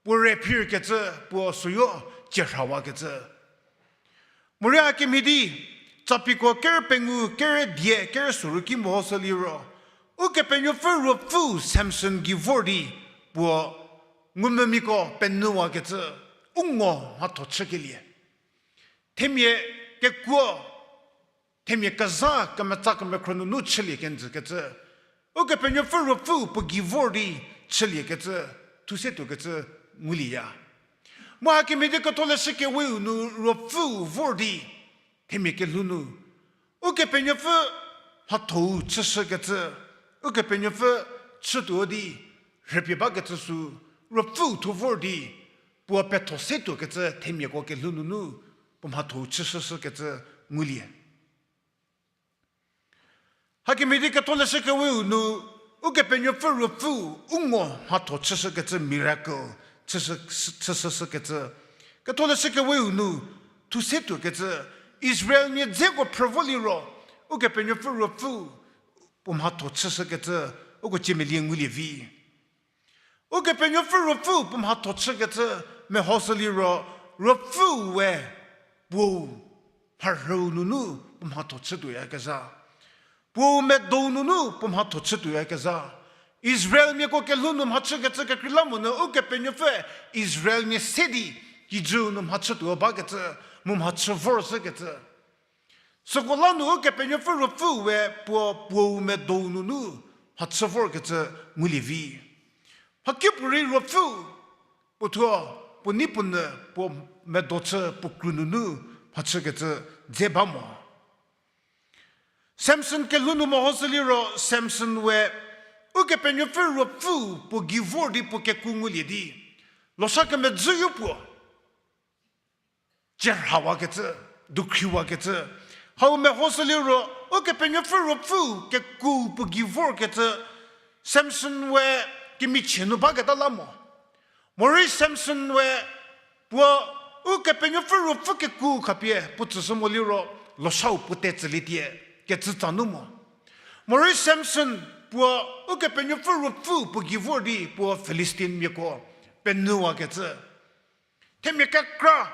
puo re phirkecü, puo süyo cie rhawakecü. Morei hakemhie di, Tsapiko kerü pengou, kerü die, kerü soru ki mehoshü liro, Ukepenuopfü Ruopfüu Samson gei vor di puo ngumvümiko penyüwakecü, u ngo mhatho chükelie. Themia kekuo, themia kezha kemetsa kemekhro nunu chülie kenjükecü, Ukepenuopfü Ruopfüu puo gei vor di chüliekecü, thu se tuokecü ngulieya. Mu hakemhie di Ketholeshü Keweu nu Ruopfüu vor di themia kelhou nu, Ukepenuopfü mhatho-u chüshükecü, Ukepenuopfü chütuo di rhüpie bakecü sü, Ruopfüu thuo vor di puo petho se tuokecü themiako kelhou nunu puo mhatho-u chüshüshükecü ngulie. Hakemhie di Ketholeshü Keweu nu Ukepenuopfü Ruopfüu u ngo mhatho chüshükecü miracle chüshü, chüshüshükecü, Ketholeshü Keweu nu thu se tuokecü, Israelmia dzeko phrü vo liro, Ukepenuopfü Ruopfüu puo mhatho chüshükecü, uko ciemelie ngulie vi. Ukepenuopfü Ruopfüu puo mhatho chükecü mehoshü liro, Ruopfüu we puou mharhüu nunu puo mhatho chütuoyakezha, puou medou nunu puo mhatho chütuoyakezha, Israelmiako kelhou nu mhachükecü kekreilamonyü Ukepenuopfü Israelmia se di kijüu nu mhachütuo bakecü, mu mhachü vorshükecü. Süko la nu Ukepenuopfü Ruopfüu we puo puou medou nunu mhachü vorkecü ngulie vi. Mhakipuorei Ruopfüu puo thuo, puo nei puo nyü, puo medo chü puo kru nunu mhachükecü dze ba mo. Samson kelhou nu mehoshü liro Samson we Ukepenuopfü Ruopfüu puo gei vor di puo kekuo ngulie di, losha kemedzüyo puo cie rhawakecü, dukhriwakecü. Hau mehoshü liro, Ukepenuopfü Ruopfüu kekuo puo gei vorkecü, Samson we kemichie nu baketa la mo. Morei Samson we puo Ukepenuopfü Ruopfü kekuo khapie puo tsüshü mo liro, loshau puo tetsülietie kecü tsa nu mo. Morei Samson puo Ukepenuopfü ruopfü puo gei vor di puo Filistinmiako penyüwakecü. Themia kekra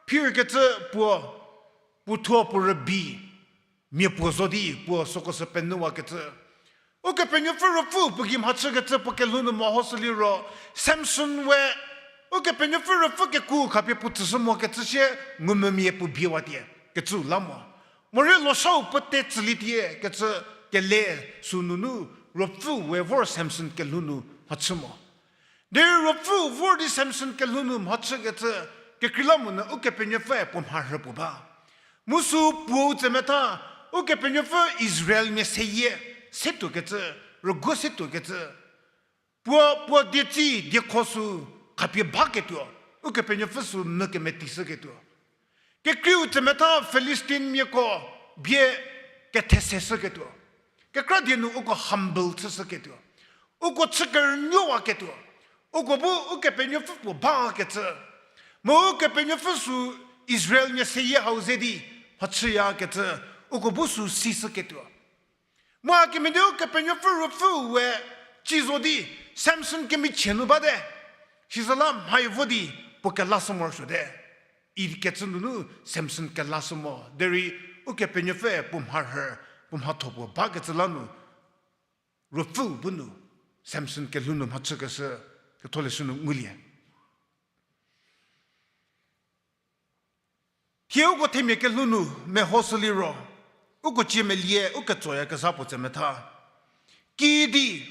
phirkecü puo, puothuo puo rübei mia puo zo di puo süko sü penyüwakecü. Ukepenuopfü ruopfü puo gei mhachükecü puo kelhou nu mehoshü liro, Samson we Ukepenuopfü ruopfü kekuo khapie puo tsüshü mokecü sie ngumvümia puo biewatie kecü la mo. Morei loshau puo te tsülietie kecü kele sü nunu ruopfü we vor Samson kelhou nu mhachü mo. Derei ruopfü vor di Samson kelhou nu mhachükecü kekreilamonyü Ukepenuopfüe puo mharhü puo ba. Mu sü puou tsemetha, Ukepenuopfü Israelmia seyie setuokecü, rüguo setuokecü. Puo, puo dietsi diekho sü khapie baketuo, Ukepenuopfü sü mü kemetishüketuo. Kekreiu tsemetha Filistinmiako bie ketheseshüketuo. Kekra die nu uko humble chüshüketuo. Uko chü kerünuowaketuo. Uko bu Ukepenuopfü puo bakecü. Mu Ukepenuopfü sü Israelmia seyie hau ze di mhachüyakecü. Uko bu sü sishüketuo. Mu hakemhie di Ukepenuopfü ruopfü we ci zo di Samson kemichie nu bate. Sizüla mhai vo di puo kelashü morosuote ikecü nunu Samson kelashü mo. Derei Ukepenuopfü puo mharhü, puo mhatho puo bakecü la nu ruopfü bu nu Samson kelhou nu mhachükeshü Ketholeshü nu ngulie. Thie uko themia kelhou nu mehoshü liro, uko ciemelie uketsoyakezha puo tsemetha. Kiüdi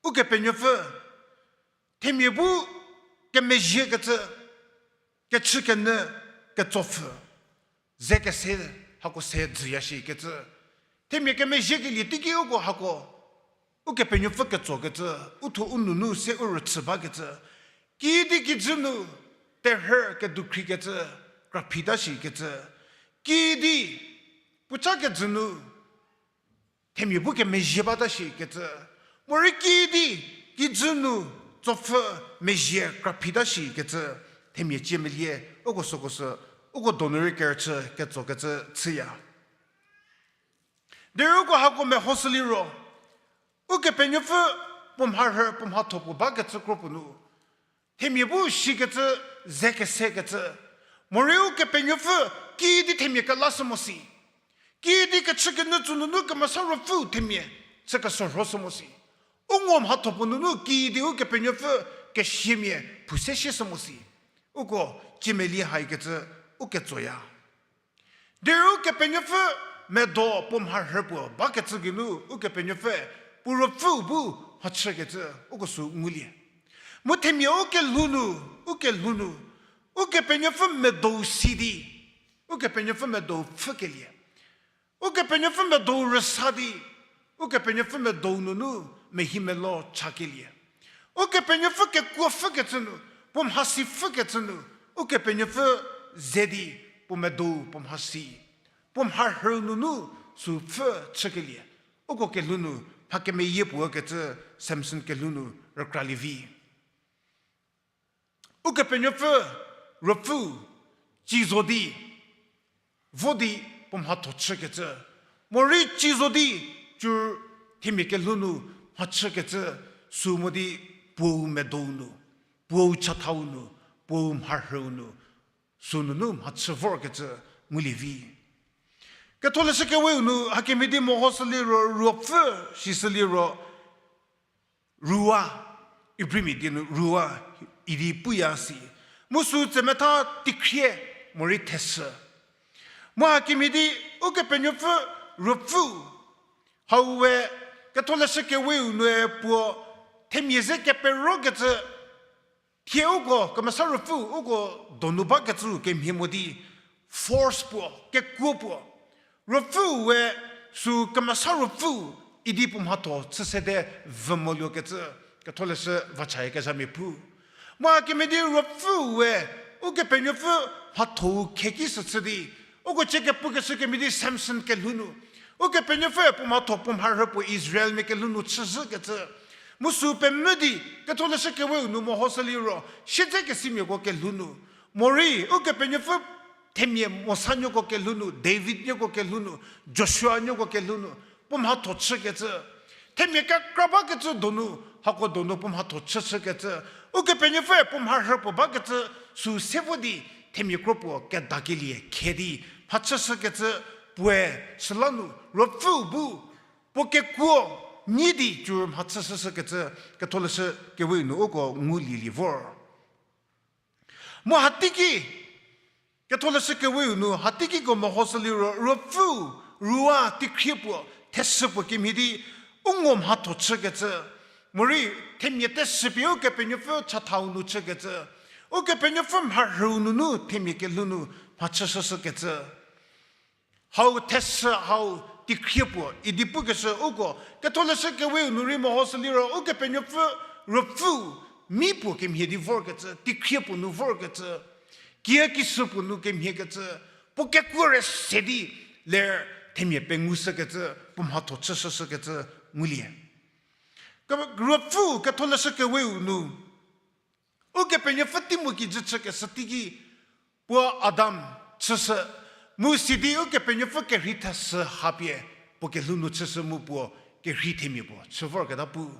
Ukepenuopfü themia bu kemezhiekecü, kechükenyü, ketsopfü, ze kese, hako se dzüya shikecü. Themia kemezhiekelie teiki uko hako Ukepenuopfü ketsokecü, uthuo u nunu se u rüchü bakecü, kiüdi kijü nu terhü kedukhrikecü, kraphita shikecü, kiüdi puoca kejü nu themia bu kemezhie bata shikecü, morei kiüdi kijü nu tsopfü mezhie kraphita shikecü, themia ciemelie uko süko sü, uko donu rei kerüchü ketsokecü chüya. Derei uko hako mehoshü liro, Ukepenuopfü puo mharhü puo mhatho puo bakecü kro puo nu, themia bu shikecü, ze kesekecü, morei Ukepenuopfü kiüdi themia kelashü mo si. Kiüdi kechükenyü tsü nunu Kemesa Ruopfü themia chü kesorhoshü mo si. U ngo mhatho puo nunu kiüdi Ukepenuopfü kesiamia phou se sieshü mo si. Uko ciemelie haikecü uketsoya. Derei Ukepenuopfü medo puo mharhü puo bakecü geinu Ukepenuopfü puo ruopfüu bu mhachükecü uko sü ngulie. Mu themia u kelhou nu, u kelhou nu, Ukepenuopfü medou si di, Ukepenuopfü medou pfhükelie. Ukepenuopfü medou rüsa di, Ukepenuopfü medou nunu mehi melo chakelie. Ukepenuopfü kekuo pfhükecü nu, puo mhasi pfhükecü nu, Ukepenuopfü ze di, puo medou, puo mhasi, puo mharhü nunu sü pfhü chükelie. Uko kelhou nu mha kemeyie puo kecü Samson kelhou nu rükralie vi. Ukepenuopfü ruopfü ci zo di, vo di puo mhatho chükecü, morei ci zo di, cü themia kelhou nu mhachükecü, sü mo di puou medou nu, puou chathau nu, puou mharhüu nu, sü nunu mhachü vorkecü ngulie vi. Ketholeshü Keweu nu hakemhie di mehoshü liro, ruopfü sishü liro, ruah, Ibrimia die nu ruah idi puya si. Mu sü tsemetha teikhrie morei theshü. Mu hakemhie di Ukepenuopfü ruopfü hau we Ketholeshü Keweu nue puo themia ze keperokecü, thie uko Kemesa Ruopfü uko donu bakecü kemhie mo di force puo, kekuo puo, ruopfüu we sü Kemesa Ruopfü idi puo mhatho chü sede vü moluokecü Ketholeshü vachayakezhamia pu. Mu hakemhie di ruopfüu we Ukepenuopfü mhathou kheki shü chü di, uko cie kepukeshü kemhie di Samson kelhou nu, Ukepenuopfüe puo mhatho puo mharhü puo Israelmia kelhou nu chüzhükecü, mu sü pemvü di Ketholeshü Keweu nu mehoshü liro, siedzekesimiako kelhou nu, morei Ukepenuopfü themia Mosanuoko kelhou nu, Davidnuoko kelhou nu, Joshuanuoko kelhou nu, puo mhatho chükecü. Themia kekra bakecü donu, hako donu puo mhatho chüshükecü. Ukepenuopfüe puo mharhü puo bakecü, sü se vo di themia kro puo kedakelie khe di mhachüshükecü, puoe süla nu Ruopfüu bu puo kekuo nyi di cü mhachüshüshükecü, Ketholeshü Keweu nu uko ngulielie vor. Mu hateiki, Ketholeshü Keweu nu hateikiko mehoshü liro, Ruopfüu, rua, teikhrie puo, theshü puo kemhie di, u ngo mhatho chükecü. Morei, themia teshü pie Ukepenuopfü chathau nu chükecü. Ukepenuopfü mharhüu nunu themia kelhou nu mhachüshüshükecü. Hau theshü hau teikhrie puo idi pukeshü uko, Ketholeshü Keweu nu rei mehoshü liro, Ukepenuopfü, Ruopfüu, mi puo kemhie di vorkecü, teikhrie puo nu vorkecü, kiekishü puo nu kemhiekecü, puo kekuo re se di ler themia pengushükecü, puo mhatho chüshüshükecü ngulie. Ke-, Ruopfüu Ketholeshü Keweu nu, Ukepenuopfü tei mu kijü chükeshü teiki, puo Adam chüshü, mu sidi Ukepenuopfü kerhei theshü ha pie, puo kelhou nu chüshü mu puo kerhei themia puo chü vorketa pu.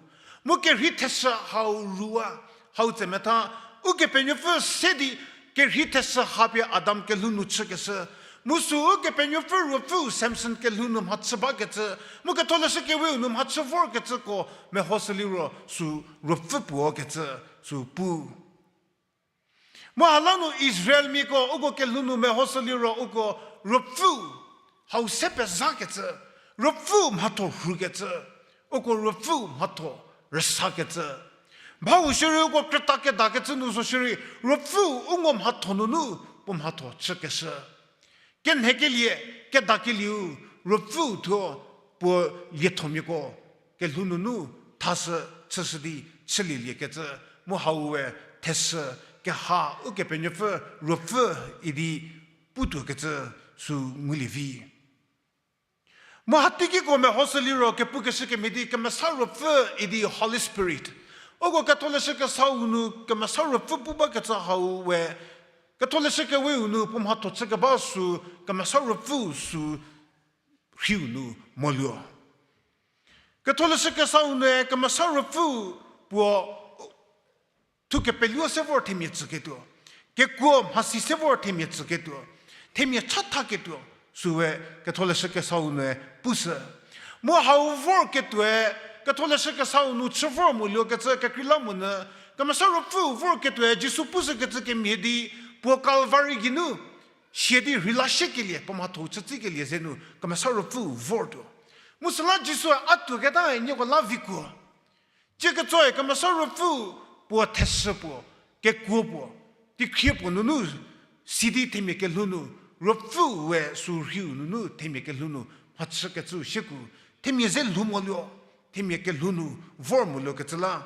Mu kerhei theshü hau rua, hau tsemetha, Ukepenuopfü se di kerhei theshü ha pie Adam kelhou nu chükeshü. Mu sü Ukepenuopfü Ruopfüu Samson kelhou nu mhachü bakecü, mu Ketholeshü Keweu nu mhachü vorkecüko mehoshü liro sü Ruopfü puo kecü sü pu. Mu hala nu Israelmiako uko kelhou nu mehoshü liro uko Ruopfüu hau se pezakecü, Ruopfüu mhatho rhukecü, uko Ruopfüu mhatho rüsakecü. Bau shierei uko krüta kedakecü nu zo shierei, Ruopfüu u ngo mhatho nunu puo mhatho chükeshü. Kenhekelie, kedakelieu, Ruopfüu thuo puo liethomiako kelhou nunu thashü chüshü di chülieliekecü, mu hau we theshü keha Ukepenuopfü Ruopfü idi putuokecü sü ngulie vi. Mu hateikiko mehoshü liro kepukeshü kemhie di Kemesa Ruopfü idi Holy Spirit. Uko Ketholeshü Kesau nu Kemesa Ruopfü pu bakecü hau we, Ketholeshü Keweu nu puo mhatho chükeba sü Kemesa Ruopfüu sü rhiu nu moluo. Ketholeshü Kesau nue Kemesa Ruopfüu puo thu kepeluo se vor themia tsüketuo, kekuo mhasi se vor themia tsüketuo, themia chathaketuo, süe Ketholeshü Kesau nue pushü. Mu hau vorketuoe Ketholeshü Kesau nu chü vor moluokecü kekreilamonyü, Kemesa Ruopfüu vorketuoe Jisu pushükecü kemhie di puo Kalvari geinu sia di rheila shiekelie, puo mhatho chütsikelie zenu Kemesa Ruopfüu vortuo. Mu süla Jisue a tuoketa nieko la vikuo. Tsie ketsoe Kemesa Ruopfüu puo theshü puo, kekuo puo, teikhrie puo nunu sidi themia kelhou nu, Ruopfüu we sü rhiu nunu themia kelhou nu mhachükecü shieku, themia ze lhou moluo, themia kelhou nu vor moluokecü la.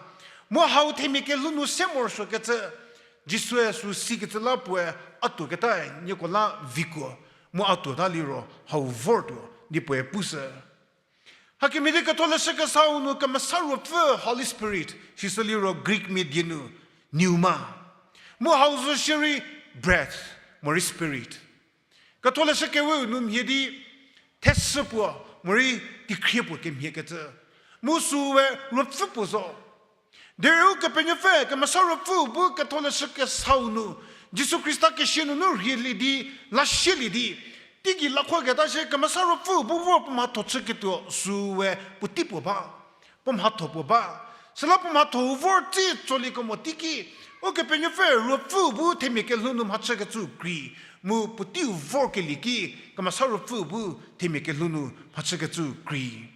Mu hau themia kelhou nu se morosuokecü, Jisue sü sikecü la puoe a tuoketa nieko la vikuo, mu a tuota liro hau vortuo di puoe pushü. Hakemhie di Ketholeshü Kesau nu Kemesa Ruopfü Holy Spirit, sisü liro Greek mia die nu pneuma. Mu hau zo shierei breath, morei spirit. Ketholeshü Keweu nu mhie di theshü puo, morei teikhrie puo kemhiekecü. Mu süe Ruopfü puo zo. Derei Ukepenuopfü Kemesa Ruopfüu bu Ketholeshü Kesau nu, Jisu Khrista kesia nunu rhielie di, lasielie di, teigei lakhoketa shie Kemesa Ruopfüu bu vor puo mhatho chüketuo süe puotei puo ba, puo mhatho puo ba. Süla puo mhatho vor tsi tsolie kemo teiki, Ukepenuopfü Ruopfüu bu themia kelhou nu mhachükecü krei, mu puoteiu vorkelie ki, Kemesa Ruopfüu bu themia kelhou nu mhachükecü krei.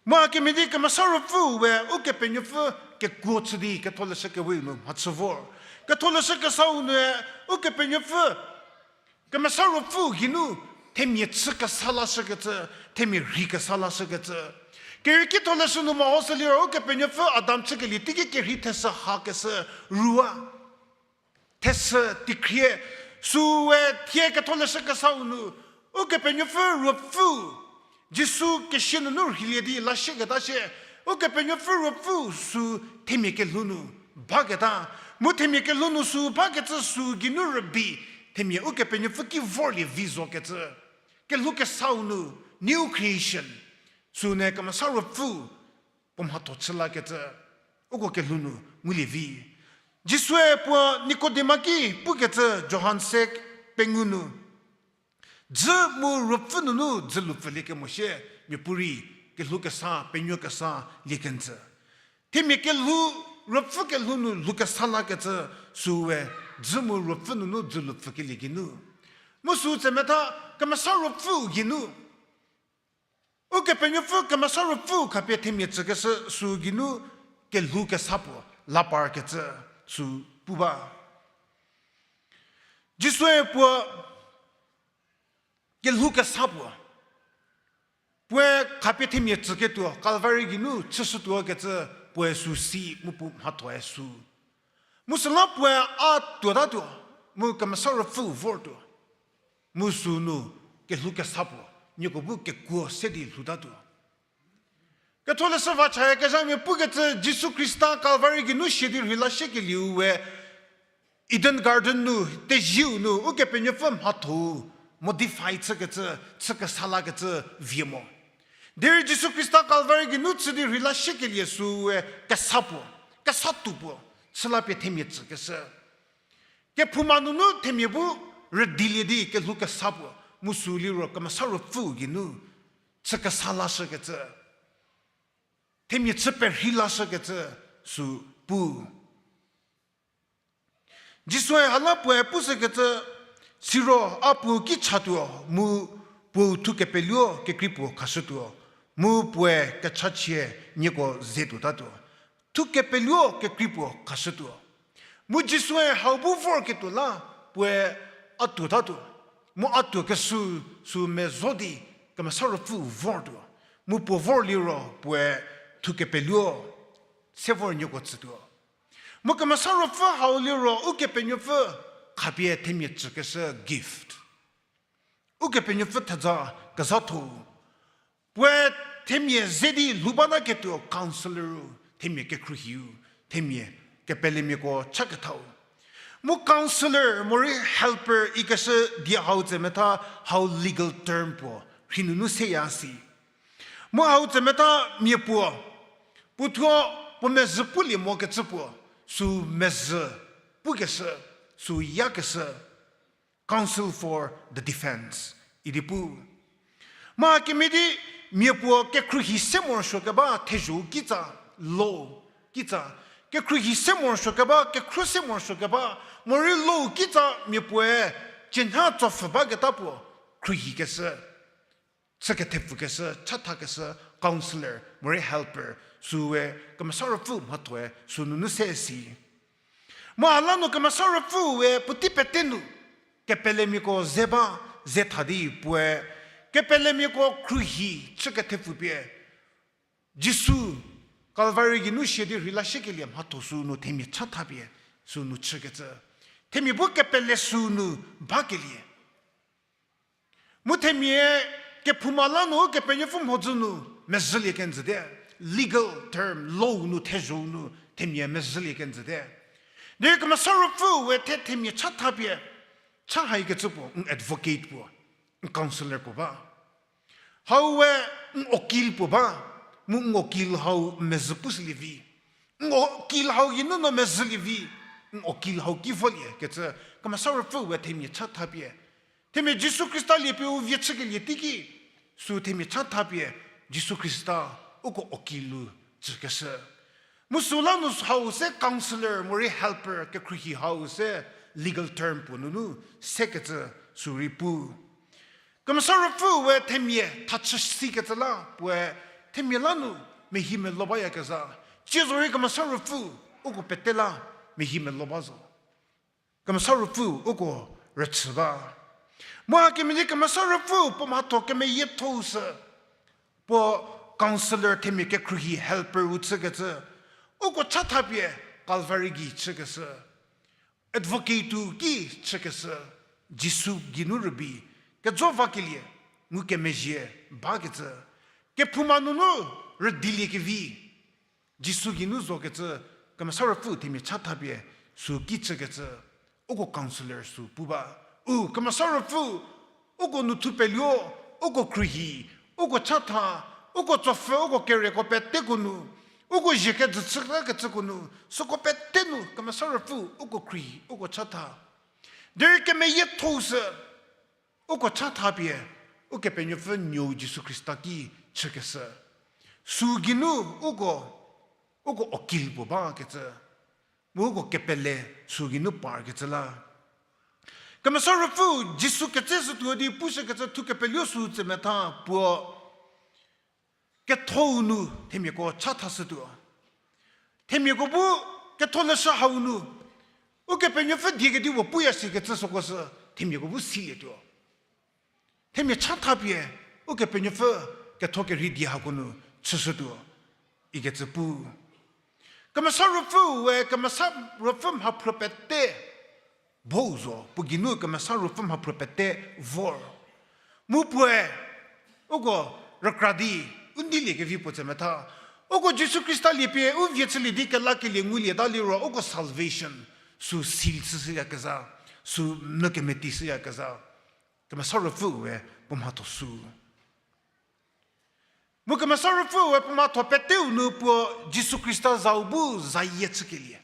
Mu hakemhie di Kemesa Ruopfüu we Ukepenuopfü kekuo chü di Ketholeshü Keweu nu mhachü vor. Ketholeshü Kesau nue Ukepenuopfü, Kemesa Ruopfüu geinu themia chü kesa lashükecü, themia rhei kesa lashükecü. Kerei Ketholeshü nu mehoshü liro Ukepenuopfü Adam chükelie teiki kerhei theshü hakeshü rua. Theshü teikhrie, süe thie Ketholeshü Kesau nu, Ukepenuopfü Ruopfüu, Jisu kesia nunu rheilie di lasieketa shie, Ukepenuopfü Ruopfüu sü themia kelhou nu baketa, mu themia kelhou nu sü bakecü sü geinu rübei, themia Ukepenuopfü ki vorlie vi zokecü. Kelhou Kesau nu, new creation. Süu ne Kemesa Ruopfü puo mhatho chü lakecü, uko kelhou nu ngulie vi. Jisue puo Nikodima ki pukecü Johan se pengou nu, dzü mu ruopfü nunu dzülu pfülie kemo sie, miapuorei kelhou kesa, penuo kesa lie kenjü. Themia kelhou, ruopfü kelhou nu lhou kesa lakecü süu we dzü mu ruopfü nunu dzülu pfükelie geinu. Mu süu tsemetha Kemesa Ruopfüu geinu. Ukepenuopfü Kemesa Ruopfüu khapie themia tsükeshü süu geinu kelhou kesa puo, la parkecü süu pu ba. Jisue puo kelhou kesa puo, puoe khapie themia tsüketuo, Calvary geinu chüshütuo kecü puoe süu si mu puo mhathoe süu. Mu süla puoe a tuotatuo, mu Kemesa Ruopfüu vortuo. Mu sünu kelhou kesa puo, nieko bu kekuo se di lhoutatuo. Ketholeshü va chaya kezhamia pukecü Jisu Khrista Calvary geinu sia di rheila shiekelieu we Eden Garden nu, tezieu nu, Ukepenuopfü mhatho-u modify chükecü, chü kesa lakecü vie mo. Derei Jisu Khrista Calvary geinu chü di rheila shiekelie süu we kesa puo, kesa tuo puo, chü la pie themia tsükeshü. Kephouma nunu themia bu rüdilie di kelhou kesa puo, mu süu liro Kemesa Ruopfüu geinu chü kesa lashükecü, themia chü perhei lashükecü süu pu. Jisue hala puoe pushükecü, siro a puo ki chatuo, mu puou thukepeluo kekrei puo khashütuo, mu puoe kechachie nieko ze tuotatuo. Thukepeluo kekrei puo khashütuo. Mu Jisue hau bu vorketuo la, puoe a tuotatuo. Mu a tuokeshü süu mezo di Kemesa Ruopfü vortuo. Mu puo vor liro puoe thukepeluo se vor nieko tsütuo. Mu Kemesa Ruopfü hau liro Ukepenuopfü khapie themia tsükeshü gift. Ukepenuopfü theja kezhatho-u. Puoe themia ze di lhou bataketuo Counselor-u, themia kekhruohiu, themia kepelemiako chakethau. Mu Counselor morei Helper ikeshü die hau tsemetha hau legal term puo rhei nunu seya si. Mu hau tsemetha mia puo, puothuo puo mezhü pulie mokecü puo, süu mezhü pukeshü, süu yakeshü, counsel for the defense idi pu. Mha kemhie di mia puo kekhruohi se morosuo keba thezho-u kitsa, law kitsa, kekhruohi se morosuo keba, kekhruohi se morosuo keba, morei law kitsa mia puoe cienha tsopfhü baketa puo khruohikeshü, chü kethepfükeshü, chathakeshü, counselor morei helper, süu we Kemesa Ruopfü mhathoe süu nunu se si. Mu a la nu Kemesa Ruopfüu we puotei pete nu kepelemiako ze ba, ze tha di puoe kepelemiako khruohi chü kethepfü pie Jisu Calvary geinu sia di rheila shiekelie mhatho süu nu themia chathapie süu nu chükecü. Themia bu kepele süu nu bakelie. Mu themia kephouma la nu Kepenuopfü mhodzü nu mezhülie kenjüte. Legal term, law nu, thezho-u nu themia mezhülie kenjüte. Derei Kemesa Ruopfüu we the themia chathapie, cha haikecü puo, n advocate puo, n counselor puo ba. Hau we n okil puo ba, mu n okil hau mezhü pushülie vi. N okil hau geinu no mezhülie vi, n okil hau ki volie kecü, Kemesa Ruopfüu we themia chathapie. Themia Jisu Khrista liepie u vie chükelie teiki, süu themia chathapie, Jisu Khrista uko okilu tsükeshü. Mu süu la nu hau se counselor morei helper kekhruohi hau se legal term puo nunu sekecü süu rei pu. Kemesa Ruopfüu we themia thachü sikecü la puoe themia la nu mehi melo bayakezha. Cie zorei Kemesa Ruopfü uko pete la mehi melo ba zo. Kemesa Ruopfü uko rüchü ba. Mu hakemhie di Kemesa Ruopfü puo mhatho kemeyiethou sü, puo counselor themia kekhruohi helper u chükecü, uko chathapie Calvary gei chükeshü, advocate u ki chükeshü, Jisu geinu rübei kejo vakelie, ngukemezhie bakecü, kephouma nunu rüdilie kevi, Jisu geinu zokecü, Kemesa Ruopfü themia chathapie süu ki chükecü, uko counselor süu pu ba. U Kemesa Ruopfü uko nu thupeluo, uko khruohi, uko chatha, uko tsopfü, uko kereko peteko nu, uko zie kejü chütakecüko nu, süko pete nu Kemesa Ruopfü uko khrie, uko chatha. Derei kemeyiethou sü, uko chatha pie, Ukepenuopfü Nuou Jisu Khrista ki chükeshü. Sü geinu uko, uko okil puo bakecü. Mu uko kepele sü geinu parkecü la. Kemesa Ruopfü Jisu ketseshütuo di pushükecü thu kepeluo sü tsemetha puo. Kethou nu themiako chathashütuo. Themiako bu ketholeshü hau nu, Ukepenuopfü die kedipuo puya sikecü süko sü themiako bu silietuo. Themia chatha pie, Ukepenuopfü ketho kerhei die hako nu chüshütuo, ikecü pu. Kemesa Ruopfüe, Kemesa Ruopfü mhaphruo pete bou zo, puo geinu Kemesa Ruopfü mhaphruo pete vor. Mu puoe, uko rükra di, u ndiliekevi puo tsemetha. Uko Jisu Khrista lie pie, u vie chülie di kelakelie ngulieta liro, uko salvation, sü seal chüshüyakezha, sü mü kemeti shüyakezha. Kemesa Ruopfüe puo mhatho sü. Mu Kemesa Ruopfüe puo mhatho peteu nu puo Jisu Khrista zau bu zayie chükelie.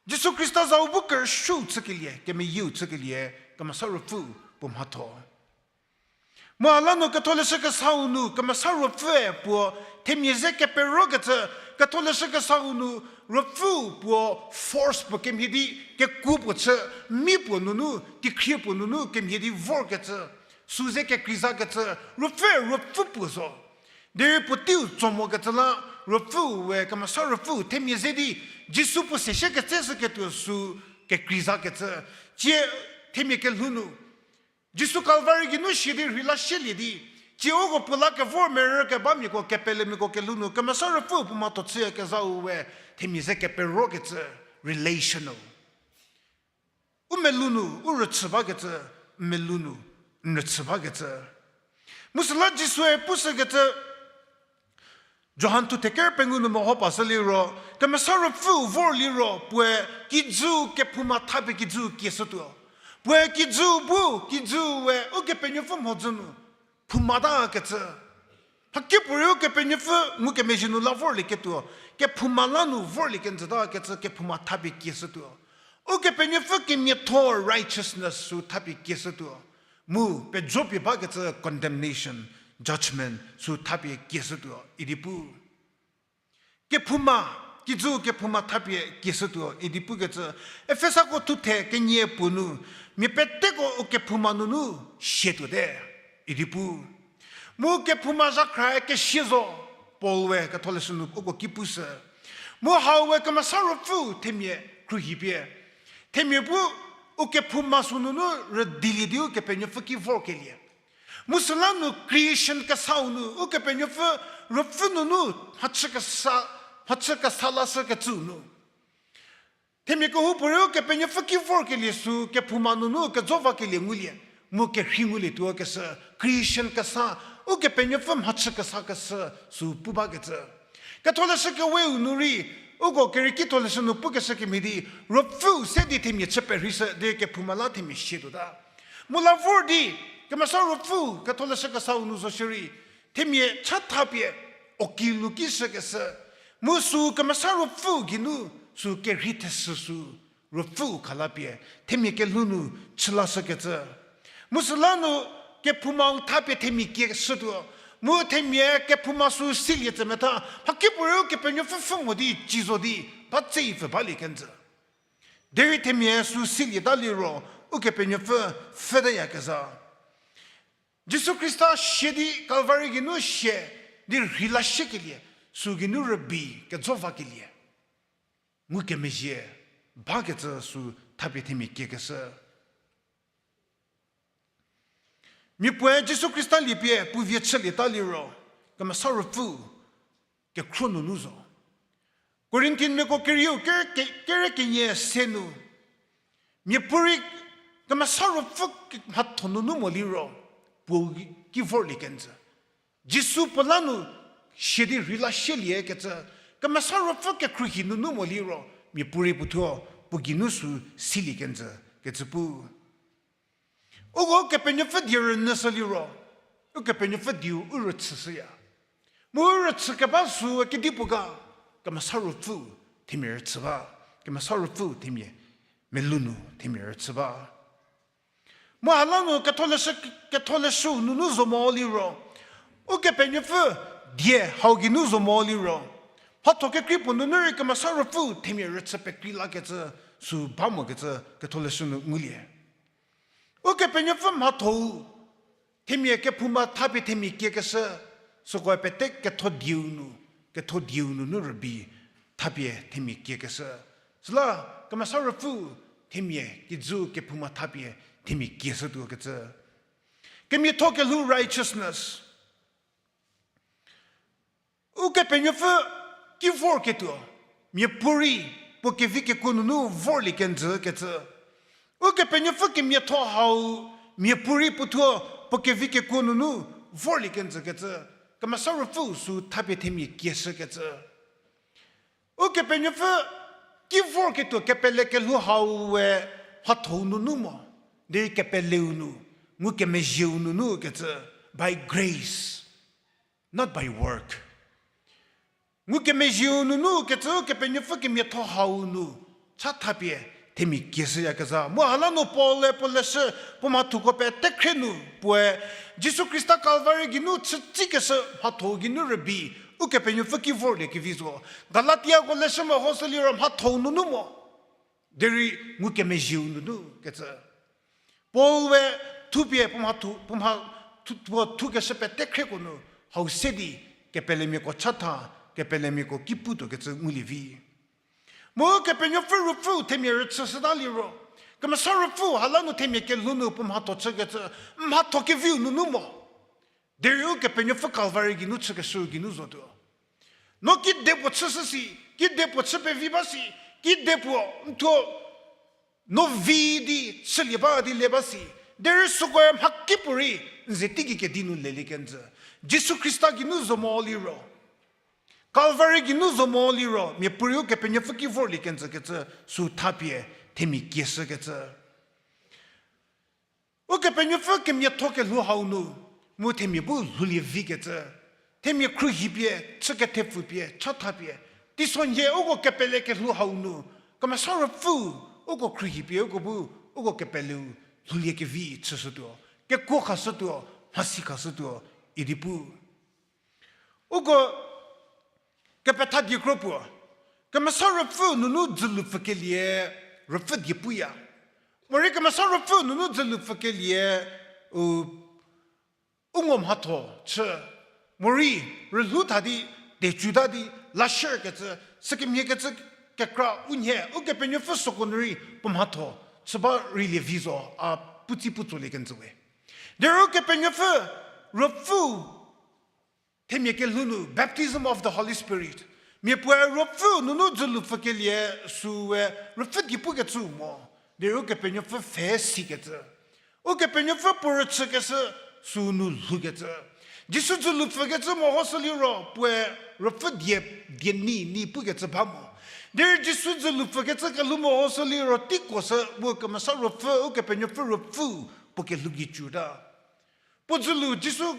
Jisu Khrista zau bu kerüshüu chükelie, kemeyieu chükelie, Kemesa Ruopfü puo mhatho. Mu a la nu ketholeshü kesau nu Kemesa Ruopfüe puo themia ze keperokecü, ketholeshü kesau nu Ruopfü puo force puo kemhie di kekuo puo chü, mi puo nunu, teikhrie puo nunu kemhie di vorkecü, sü ze kekreizakecü, Ruopfü, Ruopfü puo zo. Derei puoteiu tso mokecü la, Ruopfüe, Kemesa Ruopfü themia ze di, Jisu puo se shie ketseshüketuo sü kekreizakecü, tsie themia kelhou nu. Jisu Kalvari geinu shie di rheila shielie di, tsie uko puo la kevor merü kebamiako kepelemiako kelhou nu, Kemesa Ruopfü puo mhatho chüyakezhau we, themia ze keperokecü, relational. U melou nu, u rüchü bakecü, melou nu, n rüchü bakecü. Mu süla Jisue pushükecü, Johan thu theker pengou nu meho pashü liro, Kemesa Ruopfü vor liro, puoe kijü kephouma thapie kijü kieshütuo. Puoe kijü bu, kijüu we, Ukepenuopfü mhodzü nu, phoumata kecü. Mhakipuorei Ukepenuopfü ngukemezhie nu la vorlieketuo, kephouma la nu vorlie kenjüta kecü kephouma thapie kieshütuo. Ukepenuopfü kemiatho righteousness sü thapie kieshütuo. Mu pejopie bakecü condemnation, judgment sü thapie kieshütuo idi pu. Kephouma, kijü kephouma thapie kieshütuo idi pukecü, Efesako thuthe kenie puo nu, mia peteko u kephouma nunu sie tuote idi pu. Mu kephouma zhakhrae kesie zo, Paul we ketholeshü nu uko ki pushü. Mu hau we Kemesa Ruopfü themia khruohipie. Themia bu u kephouma sü nunu rüdilie di Ukepenuopfü ki vorkelie. Mu süla nu creation kesau nu, Ukepenuopfü, Ruopfü nunu mhachü kesa, mhachü kesa lashükecü nu. Themia kehoupuorei Ukepenuopfü ki vorkelie sü, kephouma nunu kejo vakelie ngulie, mu kerhei ngulietuo keshü, creation kesa, Ukepenuopfü mhachü kesa keshü sü pu bakecü. Ketholeshü keweu nu rei, uko kerieki tholeshü nu pukeshü kemhie di, Ruopfüu se di themia chü perheishü di kephouma la themia sie tuota. Mu la vor di, Kemesa Ruopfü ketholeshü kesau nu zo shierei, themia chathapie, okil nu ki shükeshü. Mu sü Kemesa Ruopfü geinu, sü kerhei theshü sü, Ruopfüu khalapie, themia kelhou nu chü lashükecü. Mu süla nu, kephoumau thapie themia kieshütuo. Mu themia kephouma sü silie tsemetha, mhakipuorei Ukepenuopfü pfhü mo di, ci zo di, ba tseipfü balie kenjü. Derei themia sü silieta liro, Ukepenuopfü pfhüteyakezha. Jisu Khrista sie di Kalvari geinu sie di rheila shiekelie, sü geinu rübei kejo vakelie. Ngukemezhie, bakecü sü thapie themia kiekeshü. Mia puoe Jisu Khrista liepie puo vie chülieta liro, Kemesa Ruopfü kekhro nunu zo. Corinthianmiako kerieu kere ke-, kere kenie se nu, miapuorei Kemesa Ruopfü ke-, mhatho nunu mo liro, puo ki vorlie kenjü. Jisu puo la nu sie di rheila shielie kecü, Kemesa Ruopfü kekhruohi nunu mo liro, miapuorei puothuo puo geinu sü silie kenjü kecü pu. Uko Ukepenuopfü die rünyüshü liro, Ukepenuopfü dieu u rüchüshüya. Mu rüchü keba sü kedipuo ga, Kemesa Ruopfü themia rüchü ba, Kemesa Ruopfü themia melou nu themia rüchü ba. Mu hala nu ketholeshü, ketholeshü nunu zo mo liro, Ukepenuopfü die hau geinu zo mo liro, mhatho kekrei puo nunu rei Kemesa Ruopfü themia rüchü pekrei lakecü sü ba mokecü ketholeshü nu ngulie. Ukepenuopfü mhatho-u themia kephouma thapie themia kiekeshü, süko pete ketho dieu nu, ketho dieu nunu rübei thapie themia kiekeshü. Süla Kemesa Ruopfü themia kijü kephouma thapie themia kieshütuo kecü. Kemiatho kelhou, righteousness. Ukepenuopfü ki vorketuo, miapuorei puo kevi kekuo nunu vorlie kenjü kecü. Ukepenuopfü kemiatho hau, miapuorei puothuo puo kevi kekuo nunu vorlie kenjü kecü. Kemesa Ruopfü sü thapie themia kieshü kecü. Ukepenuopfü ki vorketuo kepele kelhou hau we mhatho-u nunu mo, derei kepeleu nu, ngukemezhieu nunu kecü, by grace, not by work. Ngukemezhieu nunu kecü Ukepenuopfü kemiatho hau nu cha thapie themia kieshüyakezha. Mu hala nu Paul-e puo leshü, puo mhathoko pete khrie nu puoe, Jisu Khrista Kalvari geinu chütsikeshü mhatho geinu rübei, Ukepenuopfü ki vorlie kevi zo. Galatiako leshü mehoshü liro mhatho-u nunu mo, derei ngukemezhieu nunu kecü. Paul we thupie puo mha thu, puo mha thu, puo thukeshü pete khrieko nu, hau se di kepelemiako chatha, kepelemiako ki putuo kecü ngulie vi. Mu Kepenuopfü Ruopfü themia rüchüshüta liro, Kemesa Ruopfü hala nu themia kelhou nu puo mhatho chükecü, mhatho keviu nunu mo. Derei Ukepenuopfü Kalvari geinu chükeshü geinu zotuo. No kidepuo chüshü si, kidepuo chü pevi ba si, kidepuo n thuo no vi di chülie ba di le ba si. Derei sükoe mhakipuorei n ze teigei kedi nu lelie kenjü. Jisu Khrista geinu zo mo liro, Kalvari geinu zo mo liro, miapuorei Ukepenuopfü ki vorlie kenjü kecü, sü thapie themia kieshü kecü. Ukepenuopfü kemiatho kelhou hau nu, mu themia bu lhoulie vi kecü, themia khruohipie, chü kethepfupie, chathapie, teisonhie uko kepele kelhou hau nu, Kemesa Ruopfü uko khruohipie uko bu, uko kepeleu lhoulie kevi chüshütuo, kekuo khashütuo, mhasi khashütuo, idi pu. Uko kepetha die kro puo, Kemesa Ruopfü nunu dzülu pfükelie, Ruopfü die puya. Morei Kemesa Ruopfü nunu dzülu pfükelie, u, u ngo mhatho chü. Morei rülhou tha di, tecu ta di, lashür kecü, sükemhie kecü kekra u nhie, Ukepenuopfü süko nu rei puo mhatho chü ba reilie vi zo, a putsi putsolie kenjü we. Derei Ukepenuopfü, Ruopfü, themia kelhou nu, baptism of the Holy Spirit. Mia puoe Ruopfü nunu dzülu pfükelie süe Ruopfü die pukecü mo. Derei Ukepenuopfü pfhe sikecü, Ukepenuopfü puo rüchükeshü sü nu lhoukecü. Jisu dzülu pfükecü mehoshü liro puoe Ruopfü die, die ni, ni pukecü ba mo. Derei Jisu dzülu pfükecü kelhou mehoshü liro teiko sü mu Kemesa Ruopfü, Ukepenuopfü Ruopfü puo kelhou gei cüta. Puo dzülu, Jisue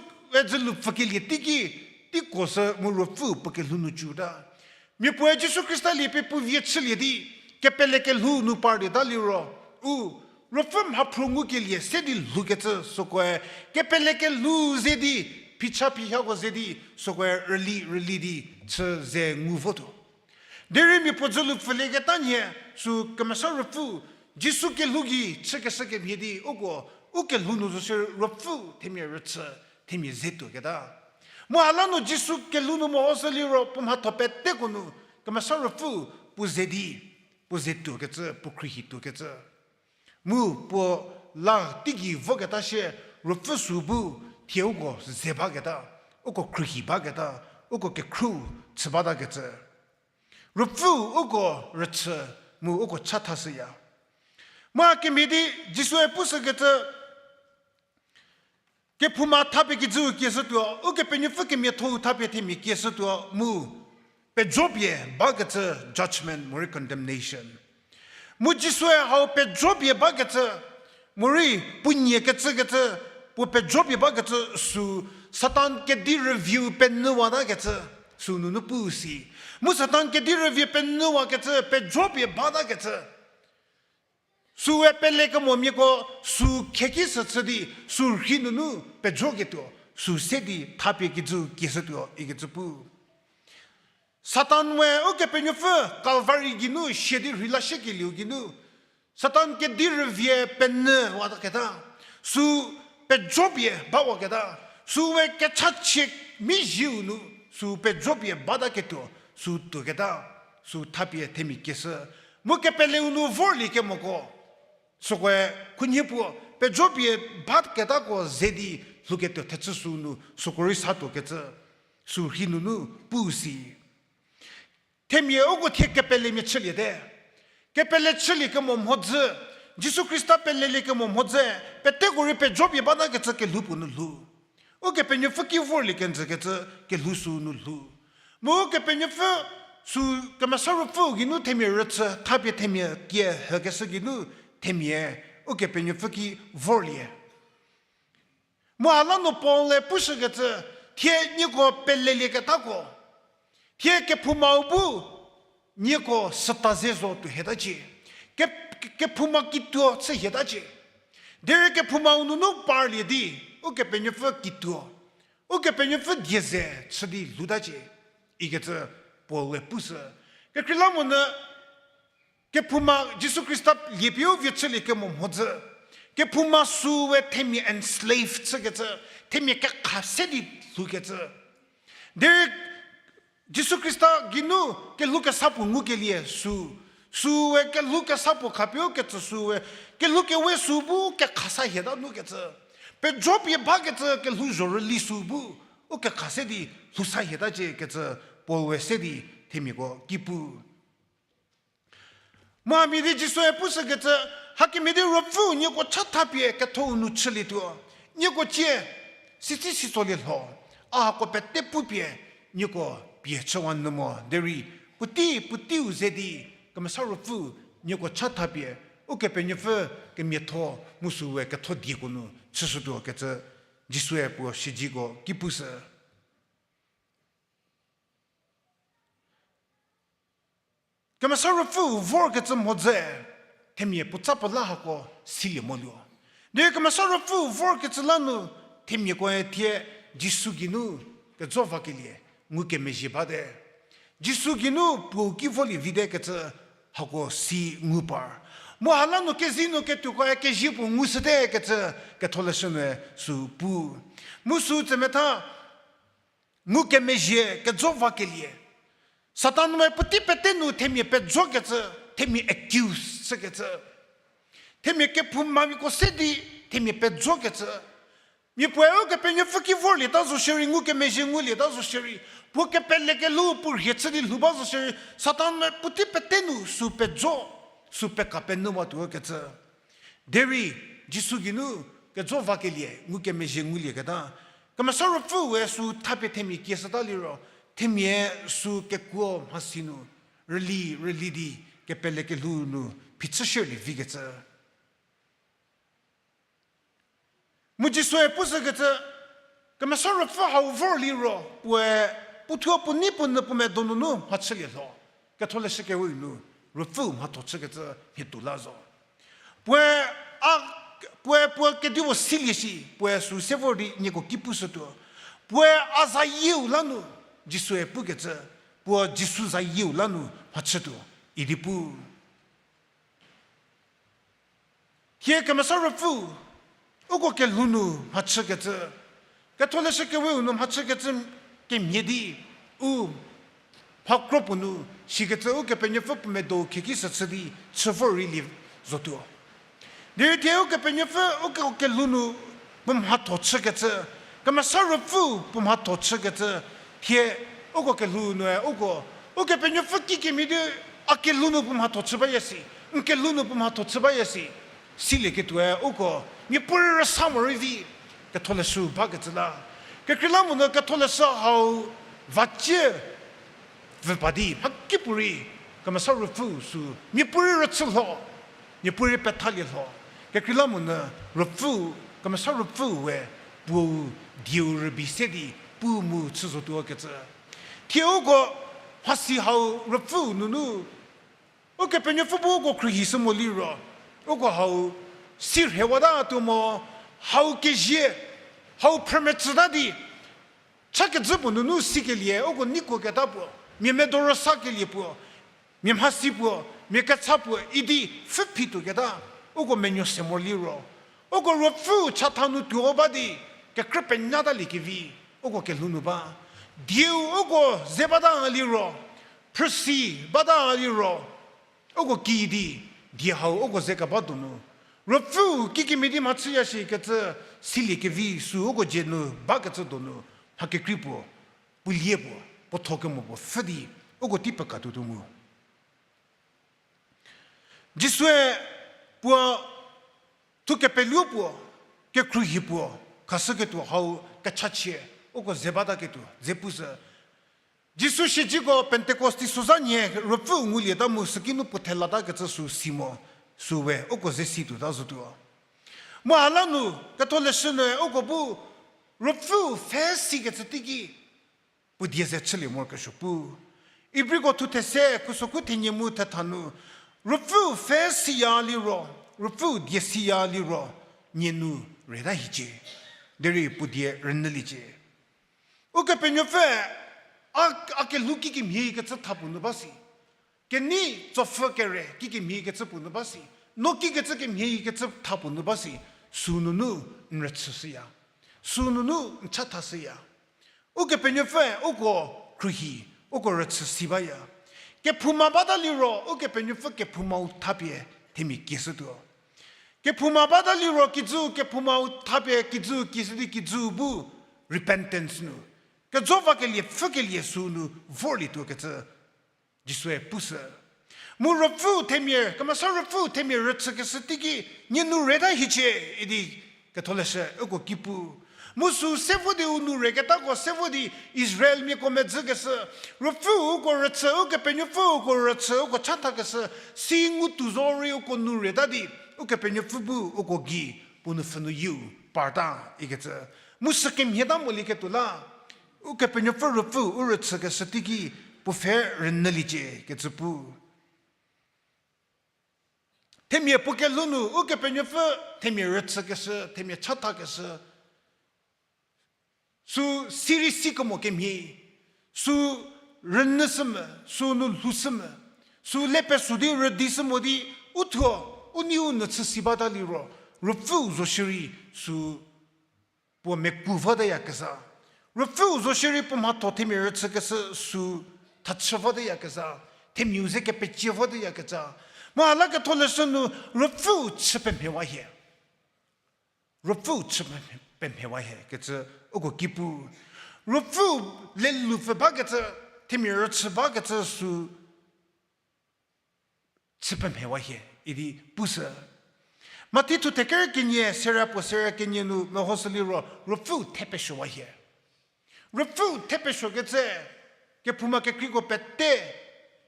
dzülu pfükelie teiki, teiko sü mu Ruopfü puo kelhou nu cüta. Mia puoe Jisu Khrista lie pie puo vie chülie di, kepele kelhou nu parlieta liro, u, Ruopfü mhaphruo ngukelie se di lhoukecü sükoe, kepele kelhou ze di, phicha phihiako ze di, sükoe rüli rüli di chü ze ngu votuo. Derei mia puo dzülu pfülieketa nhie, sü Kemesa Ruopfü, Jisu kelhou gei chükeshü kemhie di, uko, u kelhou nu zo shierei Ruopfü themia rüchü, themia ze tuoketa. Mu hala nu Jisu kelhou nu mehoshü liro puo mhatho peteko nu, Kemesa Ruopfü puo ze di, puo ze tuokecü, puo khruohi tuokecü. Mu puo la teigei voketa shie, Ruopfü sü bu thie uko ze baketa, uko khruohi baketa, uko kekhruo chü batakecü. Ruopfü uko rüchü mu uko chathashüya. Mu a kemhie di Jisue pushükecü, kephouma thapie kijüu kieshütuo, Ukepenuopfü kemiatho-u thapie themia kieshütuo mu pejopie bakecü judgment morei condemnation. Mu Jisue hau pejopie bakecü, morei puo nie kecükecü, puo pejopie bakecü sü Satan kedi rüvieu penyüwatakecü, sü nunu pu si. Mu Satan kedi rüvie penyüwakecü, pejopie batakecü. Süe pelekemo miako, sü kheki sü chü di, sü rhi nunu pejoketuo, sü se di thapie kijü kieshütuo ikecü pu. Satan we Ukepenuopfü Kalvari geinu sia di rheilashükelieu geinu, Satan kedi rüvie penyüwataketa, sü pejopie bawaketa, süe kechachie mizieu nu, sü pejopie bataketuo, sü tuoketa, sü thapie themia kieshü. Mu kepeleu nu vorliekemoko, sükoe khunhie puo, pejopie baketako ze di lhouketuo thechü sü nu süko rei satuokecü, sü rhi nunu pu si. Themia uko thie kepelemia chüliete. Kepele chüliekemo mhodzü, Jisu Khrista peleliekemo mhodzü, peteko rei pejopie batakecü kelhou puo nu lhou. Ukepenuopfü ki vorlie kenjükecü kelhou sü nu lhou. Mu Ukepenuopfü sü Kemesa Ruopfü geinu themia rüchü, thapie themia kie hükeshü geinu themia Ukepenuopfü ki vorlie. Mu hala nu Paul-e pushükecü, thie nieko pelelieketako, thie kephoumau bu nieko süta ze zo tuo hietacie. Ke-, kephouma kituo chü hietacie. Derei kephoumau nunu parlie di, Ukepenuopfü kituo, Ukepenuopfü die ze chü di lhoutacie ikecü Paul-e pushü. Kekreilamonyü kephouma Jisu Khrista liepie u vie chüliekemo mhodzü, kephouma süe themia enslave chükecü, themia kekha se di lhoukecü. Derei Jisu Khrista geinu kelhou kesa puo ngukelie sü, süe kelhou kesa puo khapie u ketsü süe, kelhou kewe sü bu kekha sa hieta nukecü. Pejopie bakecü kelhou zhorüli sü bu, u kekha se di lhou sa hietacie kecü Paul-e se di themiako ki pu. Mu hamhie di Jisue pushükecü, hakemhie di Ruopfü nieko chathapie kethou nu chülietuo, nieko cie, sitsi sitsolie lho, a hako pete pupie nieko pie chüwa nyü mo derei, puotei puoteiu ze di, Kemesa Ruopfü nieko chathapie, Ukepenuopfü kemiatho mu süe ketho dieko nu chüshütuo kecü, Jisue puo siezeko ki pushü. Kemesa Ruopfü vorkecü mhodzü, themia puotsa puo la hako silie moluo. Derei Kemesa Ruopfü vorkecü la nu, themiakoe thie Jisu geinu kejo vakelie ngukemezhie bate. Jisu geinu puou ki volie vite kecü hako si ngu par. Mu hala nu kezei nu ketuokoe kezie puo ngushüte kecü ketholeshü nue sü pu. Mu sü tsemetha ngukemezhie kejo vakelie, Satan-e puotei pete nu themia pejokecü, themia accuse chükecü, themia kephoumamiako se di themia pejokecü. Mia puoe Ukepenuopfü ki vorlieta zo shierei, ngukemezhie ngulieta zo shierei, puo kepele kelhou puo rhie chü di lhou ba zo shierei, Satan-e puotei pete nu sü pejo, sü peka penyüwatuo kecü. Derei Jisu geinu kejo vakelie ngukemezhie ngulieketa, Kemesa Ruopfüe sü thapie themia kieshüta liro, themia sü kekuo mhasi nu rüli rüli di kepele kelhou nu phichü shierlie vikecü. Mu Jisue pushükecü, Kemesa Ruopfü hau vor liro puoe puothuo puo nei puo nyü puo medo nunu mhachülie lho. Ketholeshü Kewe nu Ruopfü mhatho chükecü mhie tuo la zo. Puoe a, puoe puo kedipuo silie shi, puoe sü se vor di nieko ki pushütuo. Puoe a zayieu la nu, Jisue pukecü, puo Jisu zayieu la nu mhachütuo idi pu. Thie Kemesa Ruopfü uko kelhou nu mhachükecü, Ketholeshü Keweu nu mhachükecü kemhie di u mha kro puo nu shikecü Ukepenuopfü puo medo khieki sü chü di chü vor rei lie zotuo. Derei thie Ukepenuopfü uko kelhou nu puo mhatho chükecü, Kemesa Ruopfü puo mhatho chükecü, thie uko kelhou nue uko, Ukepenuopfü kikemhie di a kelhou nu puo mhatho chü baya si, n kelhou nu puo mhatho chü baya si, silieketuoe uko miapuorei rüsa morei vi, Ketholeshü bakecü la. Kekreilamonyü Ketholeshü hau vacie vü pa di mhakipuorei Kemesa Ruopfü sü miapuorei rüchü lho, miapuorei pethalie lho. Kekreilamonyü Ruopfü, Kemesa Ruopfüe puou dieu rübei se di pu mu chü zotuo kecü. Thie uko mhasi hau ruopfüu nunu, Ukepenuopfü bu uko khruohishü mo liro, uko hau si rhewata tuo mo, hau kezie, hau phrümetsüta di, cha kezhü puo nunu sikelie uko neikuoketa puo, mia medo rüsakelie puo, mia mhasi puo, mia kecha puo idi pfhüphi tuoketa, uko menuo se mo liro, uko ruopfü chatha nu tuo ba di, kekrü penyatalie kevi uko kelhou nu ba. Dieu uko ze bata liro, phrüsi bata liro, uko kiüdi, die hau uko ze keba donu, ruopfüu kikemhie di mhachüya shikecü silie kevi sü uko dzie nu bakecü donu, mha kekrei puo, pulie puo, puotho kemo puo pfhü di, uko tei pekatuo tuo ngu. Jisue puo thu kepelu puo, kekhruohi puo, khashüketuo hau kechachie, uko ze bataketuo dze pushü. Jisu siedzeko Pentecost teisozha nhie ruopfüu ngulieta mu süki nu puo thelatakecü sü si mo, sü we uko ze si tuota zotuo. Mu hala nu, ketholeshü nue uko bu ruopfüu pfhe sikecü teiki, puo die ze chülie morokesuo pu. Ibriko thu these, khusokhu thenie mu thetha nu, ruopfüu pfhe siya liro, ruopfüu die siya liro, nie nu reta hiecie. Derei puo die rünyüliecie. Ukepenuopfü, a, a kelhou kikemhie kecü tha puo nu ba si. Kenei tsopfü kere kikemhie kecü puo nu ba si. No kikecü kemhie kecü tha puo nu ba si. Sü nunu n rüchüshüya. Sü nunu n chathashüya. Ukepenuopfü uko khruohi, uko rüchü si baya. Kephouma bata liro, Ukepenuopfü kephoumau thapie themia kieshütuo. Kephouma bata liro kijü kephoumau thapie kijü kieshü di kijü bu repentance nu, kejo vakelie pfhükelie sü nu vorlietuo kecü Jisue pushü. Mu ruopfüu themia, kemesa ruopfüu themia rüchükeshü teiki nie nu reta hiecie idi ketholeshü uko ki pu. Mu sü se vo di u nu reketako se vo di Israelmiako medzükeshü, ruopfüu uko rüchü, Ukepenuopfü uko rüchü, uko chathakeshü, si ngu tuo zorei uko nu reta di, Ukepenuopfü bu uko gei puo nu pfhünu yieu parta ikecü. Mu sükemhieta molieketuo la, Ukepenuopfü ruopfüu u rüchükeshü teiki puo pfhe rünyüliecie kecü pu. Themia puo kelhou nu Ukepenuopfü themia rüchükeshü, themia chathakeshü, sü sirei si kemo kemhie, sü rünyüshü me, sü nu lhoushü me, sü le peso di rüdishü mo di, u thuo, u nei u nyü chü si bata liro, ruopfüu zo shierei sü puo meku voteyakezha. Ruopfüu zo shierei puo mhatho themia rüchükeshü sü thachü voteyakezha. Themiau ze kepecie voteyakezha. Mu hala ketholeshü nu ruopfüu chü pemhewa hie. Ruopfüu chü pemhe-, pemhewa hie kecü uko ki pu. Ruopfüu lelupfü bakecü, themia rüchü bakecü sü chü pemhewa hie idi pushü. Mathi thu theker kenie, serie puo serie kenie nu mehoshü liro, ruopfüu thepesuowa hie. Ruopfüu thepesuokecü, kephouma kekreiko pete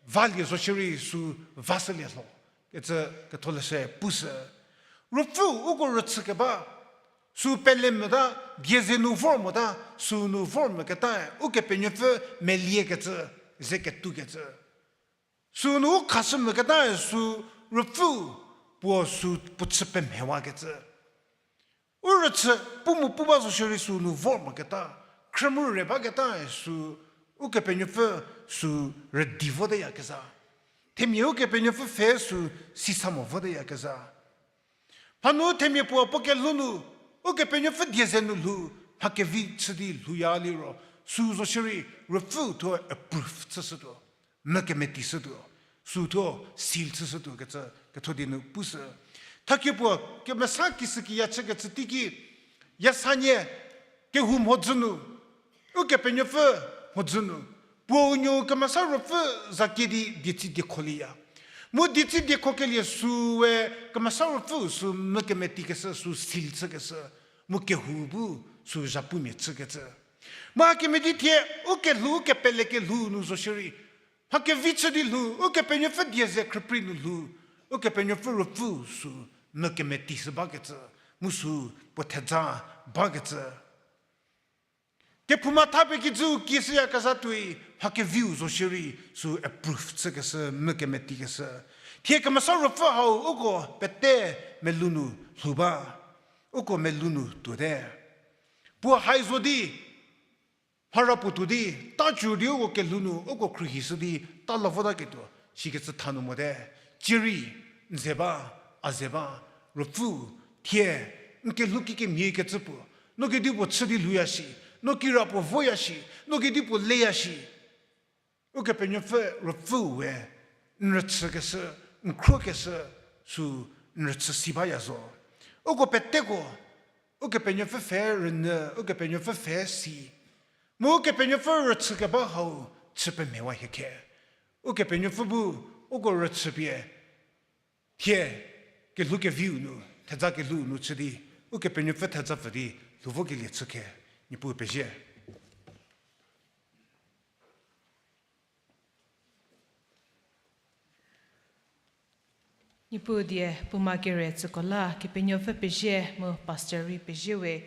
valie zo shierei sü vashülie lho kecü ketholeshü pushü. Ruopfüu uko rüchükeba, sü pele mota, die ze nu vor mota, sü nu vor moketae Ukepenuopfü meliekecü, ze ketoukecü. Sü nu u khashü moketae sü ruopfüu puo sü puo chü pemhewakecü. U rüchü pu mu pu ba zo shierei sü nu vor moketa, khrümu re baketae sü Ukepenuopfü sü rüdi voteyakezha. Themia Ukepenuopfü pfhe sü sisa mo voteyakezha. Mhanu themia puo puo kelhou nu, Ukepenuopfü die ze nu lhou, mha kevi chü di lhouya liro, sü zo shierei ruopfüu thuo approve chüshütuo, mü kemetishütuo, sü thuo seal chüshütuo kecü ketho di nu pushü. Thakie puo kemesa kishükiya chükecü teiki, yasanie kehou mhodzü nu, Ukepenuopfü mhodzü nu, puo nuou kemesa ruopfü zakie di dietsi diekholieya. Mu dietsi diekhokelie süe kemesa ruopfüu sü mü kemetikeshü sü seal chükeshü, mu kehou bu sü zhapumia chükecü. Mu hakemhie di thie, u kelhou, u kepele kelhou nu zo shierei, mha kevi chü di lhou, Ukepenuopfü die ze khrüprei nu lhou, Ukepenuopfü ruopfüu sü mü kemetishü bakecü, mu sü puo theja bakecü. Kephouma tha pie kijü ki shüyakezha tuoi, mha keviu zo shierei, sü approve chükeshü, mu kemetikeshü. Thie Kemesa Ruopfü hau uko pete melou nu lhou ba, uko melou nu tuote. Puo hai zo di, mhara puo tuo di, ta cü di uko kelhou nu, uko khruohishü di, ta la votaketuo, sikecü tha nu mote, cierei, n ze ba, a ze ba, Ruopfü, thie, n kelhou ki kemhie kecü puo, no kedipuo chü di lhouya shi, no kirapuo voya shi, no kedipuo leya shi. Ukepenuopfü Ruopfüu we, n rüchükeshü, n khruokeshü, sü n rüchü si baya zo. Uko peteko, Ukepenuopfü pfhe rünyü, Ukepenuopfü pfhe si. Mu Ukepenuopfü rüchükeba hau chü pemhewa hiecie. Ukepenuopfü bu uko rüchüpie, thie, kelhou keviu nu, thedza kelhou nu chü di, Ukepenuopfü thedza pfü di, lhou vokelie chücie, Niepuu pezie. Niepuu die puoma kere tsüko la, Kepenuopfü pezie mu pastor rei pezie we.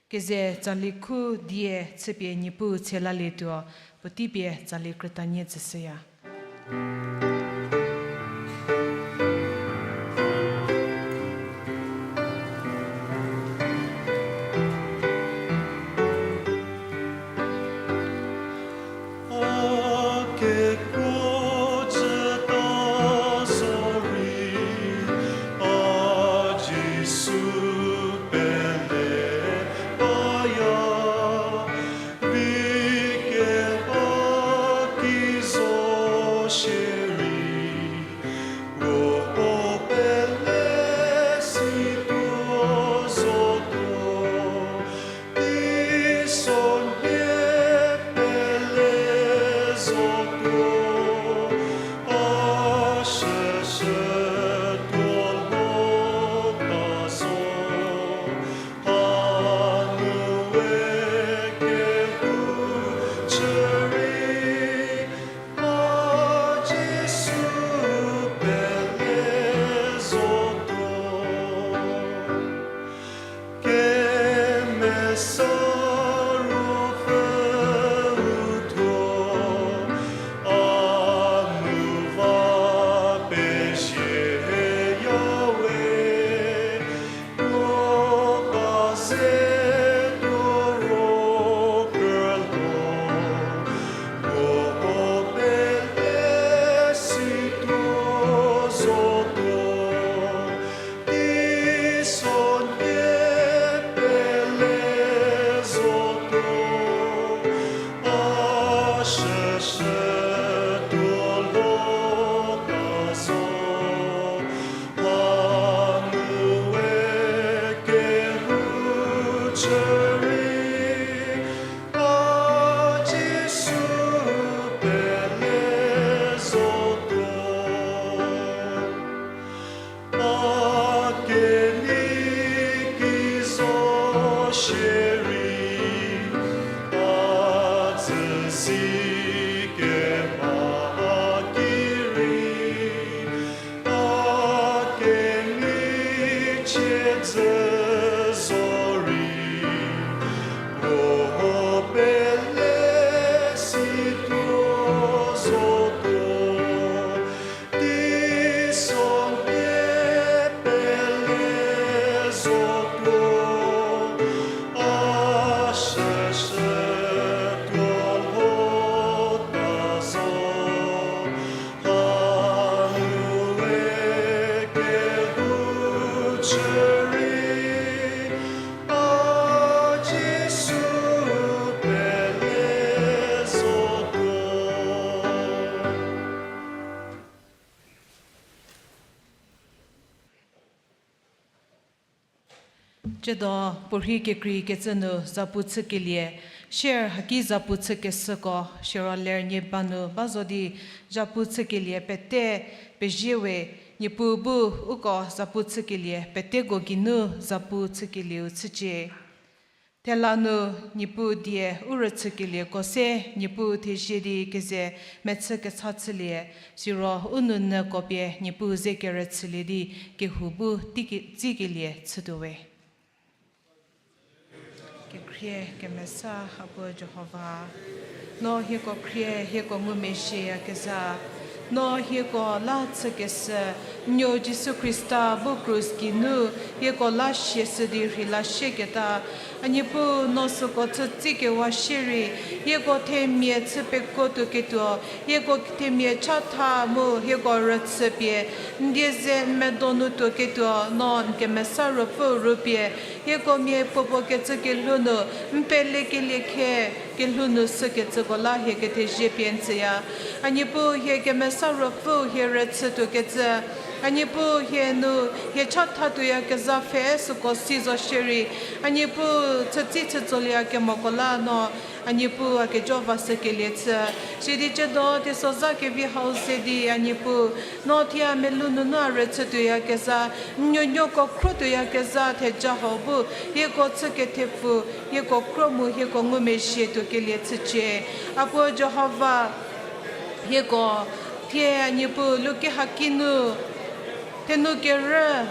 Keze tsali khu die chüpie Niepuu tsielalietuo, puotei pie tsali krütanie tsüshüya. Tsiedo puorhi kekreikecü nu zapu chükelie, share haki zapu chükeshüko, siro lernie ba nu ba zo di zapu chükelie pete pezie we, Niepuu bu uko zapu chükelie peteko geinu zapu chükelieu chücie. Thela nu Niepuu die u rüchükelieko se Niepuu thezie di keze mechü kecha chülie, siro u nounyüko pie Niepuu ze kerüchülie di kehou bu teiki-, tsikelie chütuo we. Kekhrie kemesa Apuo Jihova, no hieko khrie, hieko ngumezhieyakezha, no hieko la chükeshü, n nuo Jisu Khrista bu krus geinu hieko la siashü di rheila sieketa, A Niepuu, no süko chütsikewa shierei, hieko themia chü pekuo tuoketuo, hieko themia chatha mu hieko rüchü pie, n die ze n medo nu tuoketuo, no n Kemesa Ruopfüu rupie, hieko miapuopuo kecü kelhou nu, n pelekelie khe kelhou nu sükecüko la hie kethezie pie n tsüya. A Niepuu, hie Kemesa Ruopfüu hie rüchü tuokecü, A Niepuu, hie nu hie chatha tuoyakezha pfhe süko si zo shierei, A Niepuu, chütsi chütsolieyakemoko la no, A Niepuu, a kejo va shükelie chü. Sidi ciedo teisozha kevi hau ze di, A Niepuu, no thie a melou nunu a rüchü tuoyakezha, n nuonuoko khro tuoyakezha theja hau bu, hieko chü kethepfu, hieko khro mu hieko ngumezhie tuokelie chücie. Apuo Jihova, hieko thie, A Niepuu, luke haki nu thenu kerü,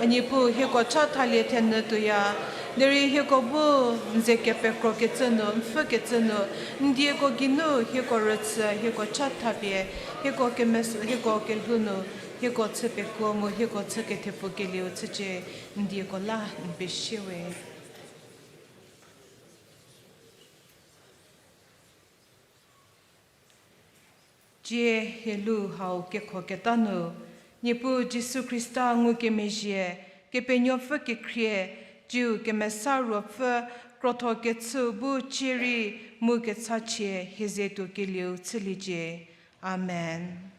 A Niepuu, hieko chathalie thenyü tuoya. Derei hieko bu n ze kepekrokecü nu, n pfhükecü nu, n dieko geinu hieko rüchü, hieko chatha pie, hieko kemes-, hieko kelhou nu, hieko chü pekuo mu hieko chü kethepfukelieu chücie, n dieko la n pesie we. Tsie hie lu hau kekhoketa nu, Niepuu Jisu Khrista ngukemezhie, Kepenuopfü kekhrie, tsiu Kemesa Ruopfü, krotho kechüu bu cie rei mu kechachie hie ze tuokelieu chüliecie. Amen.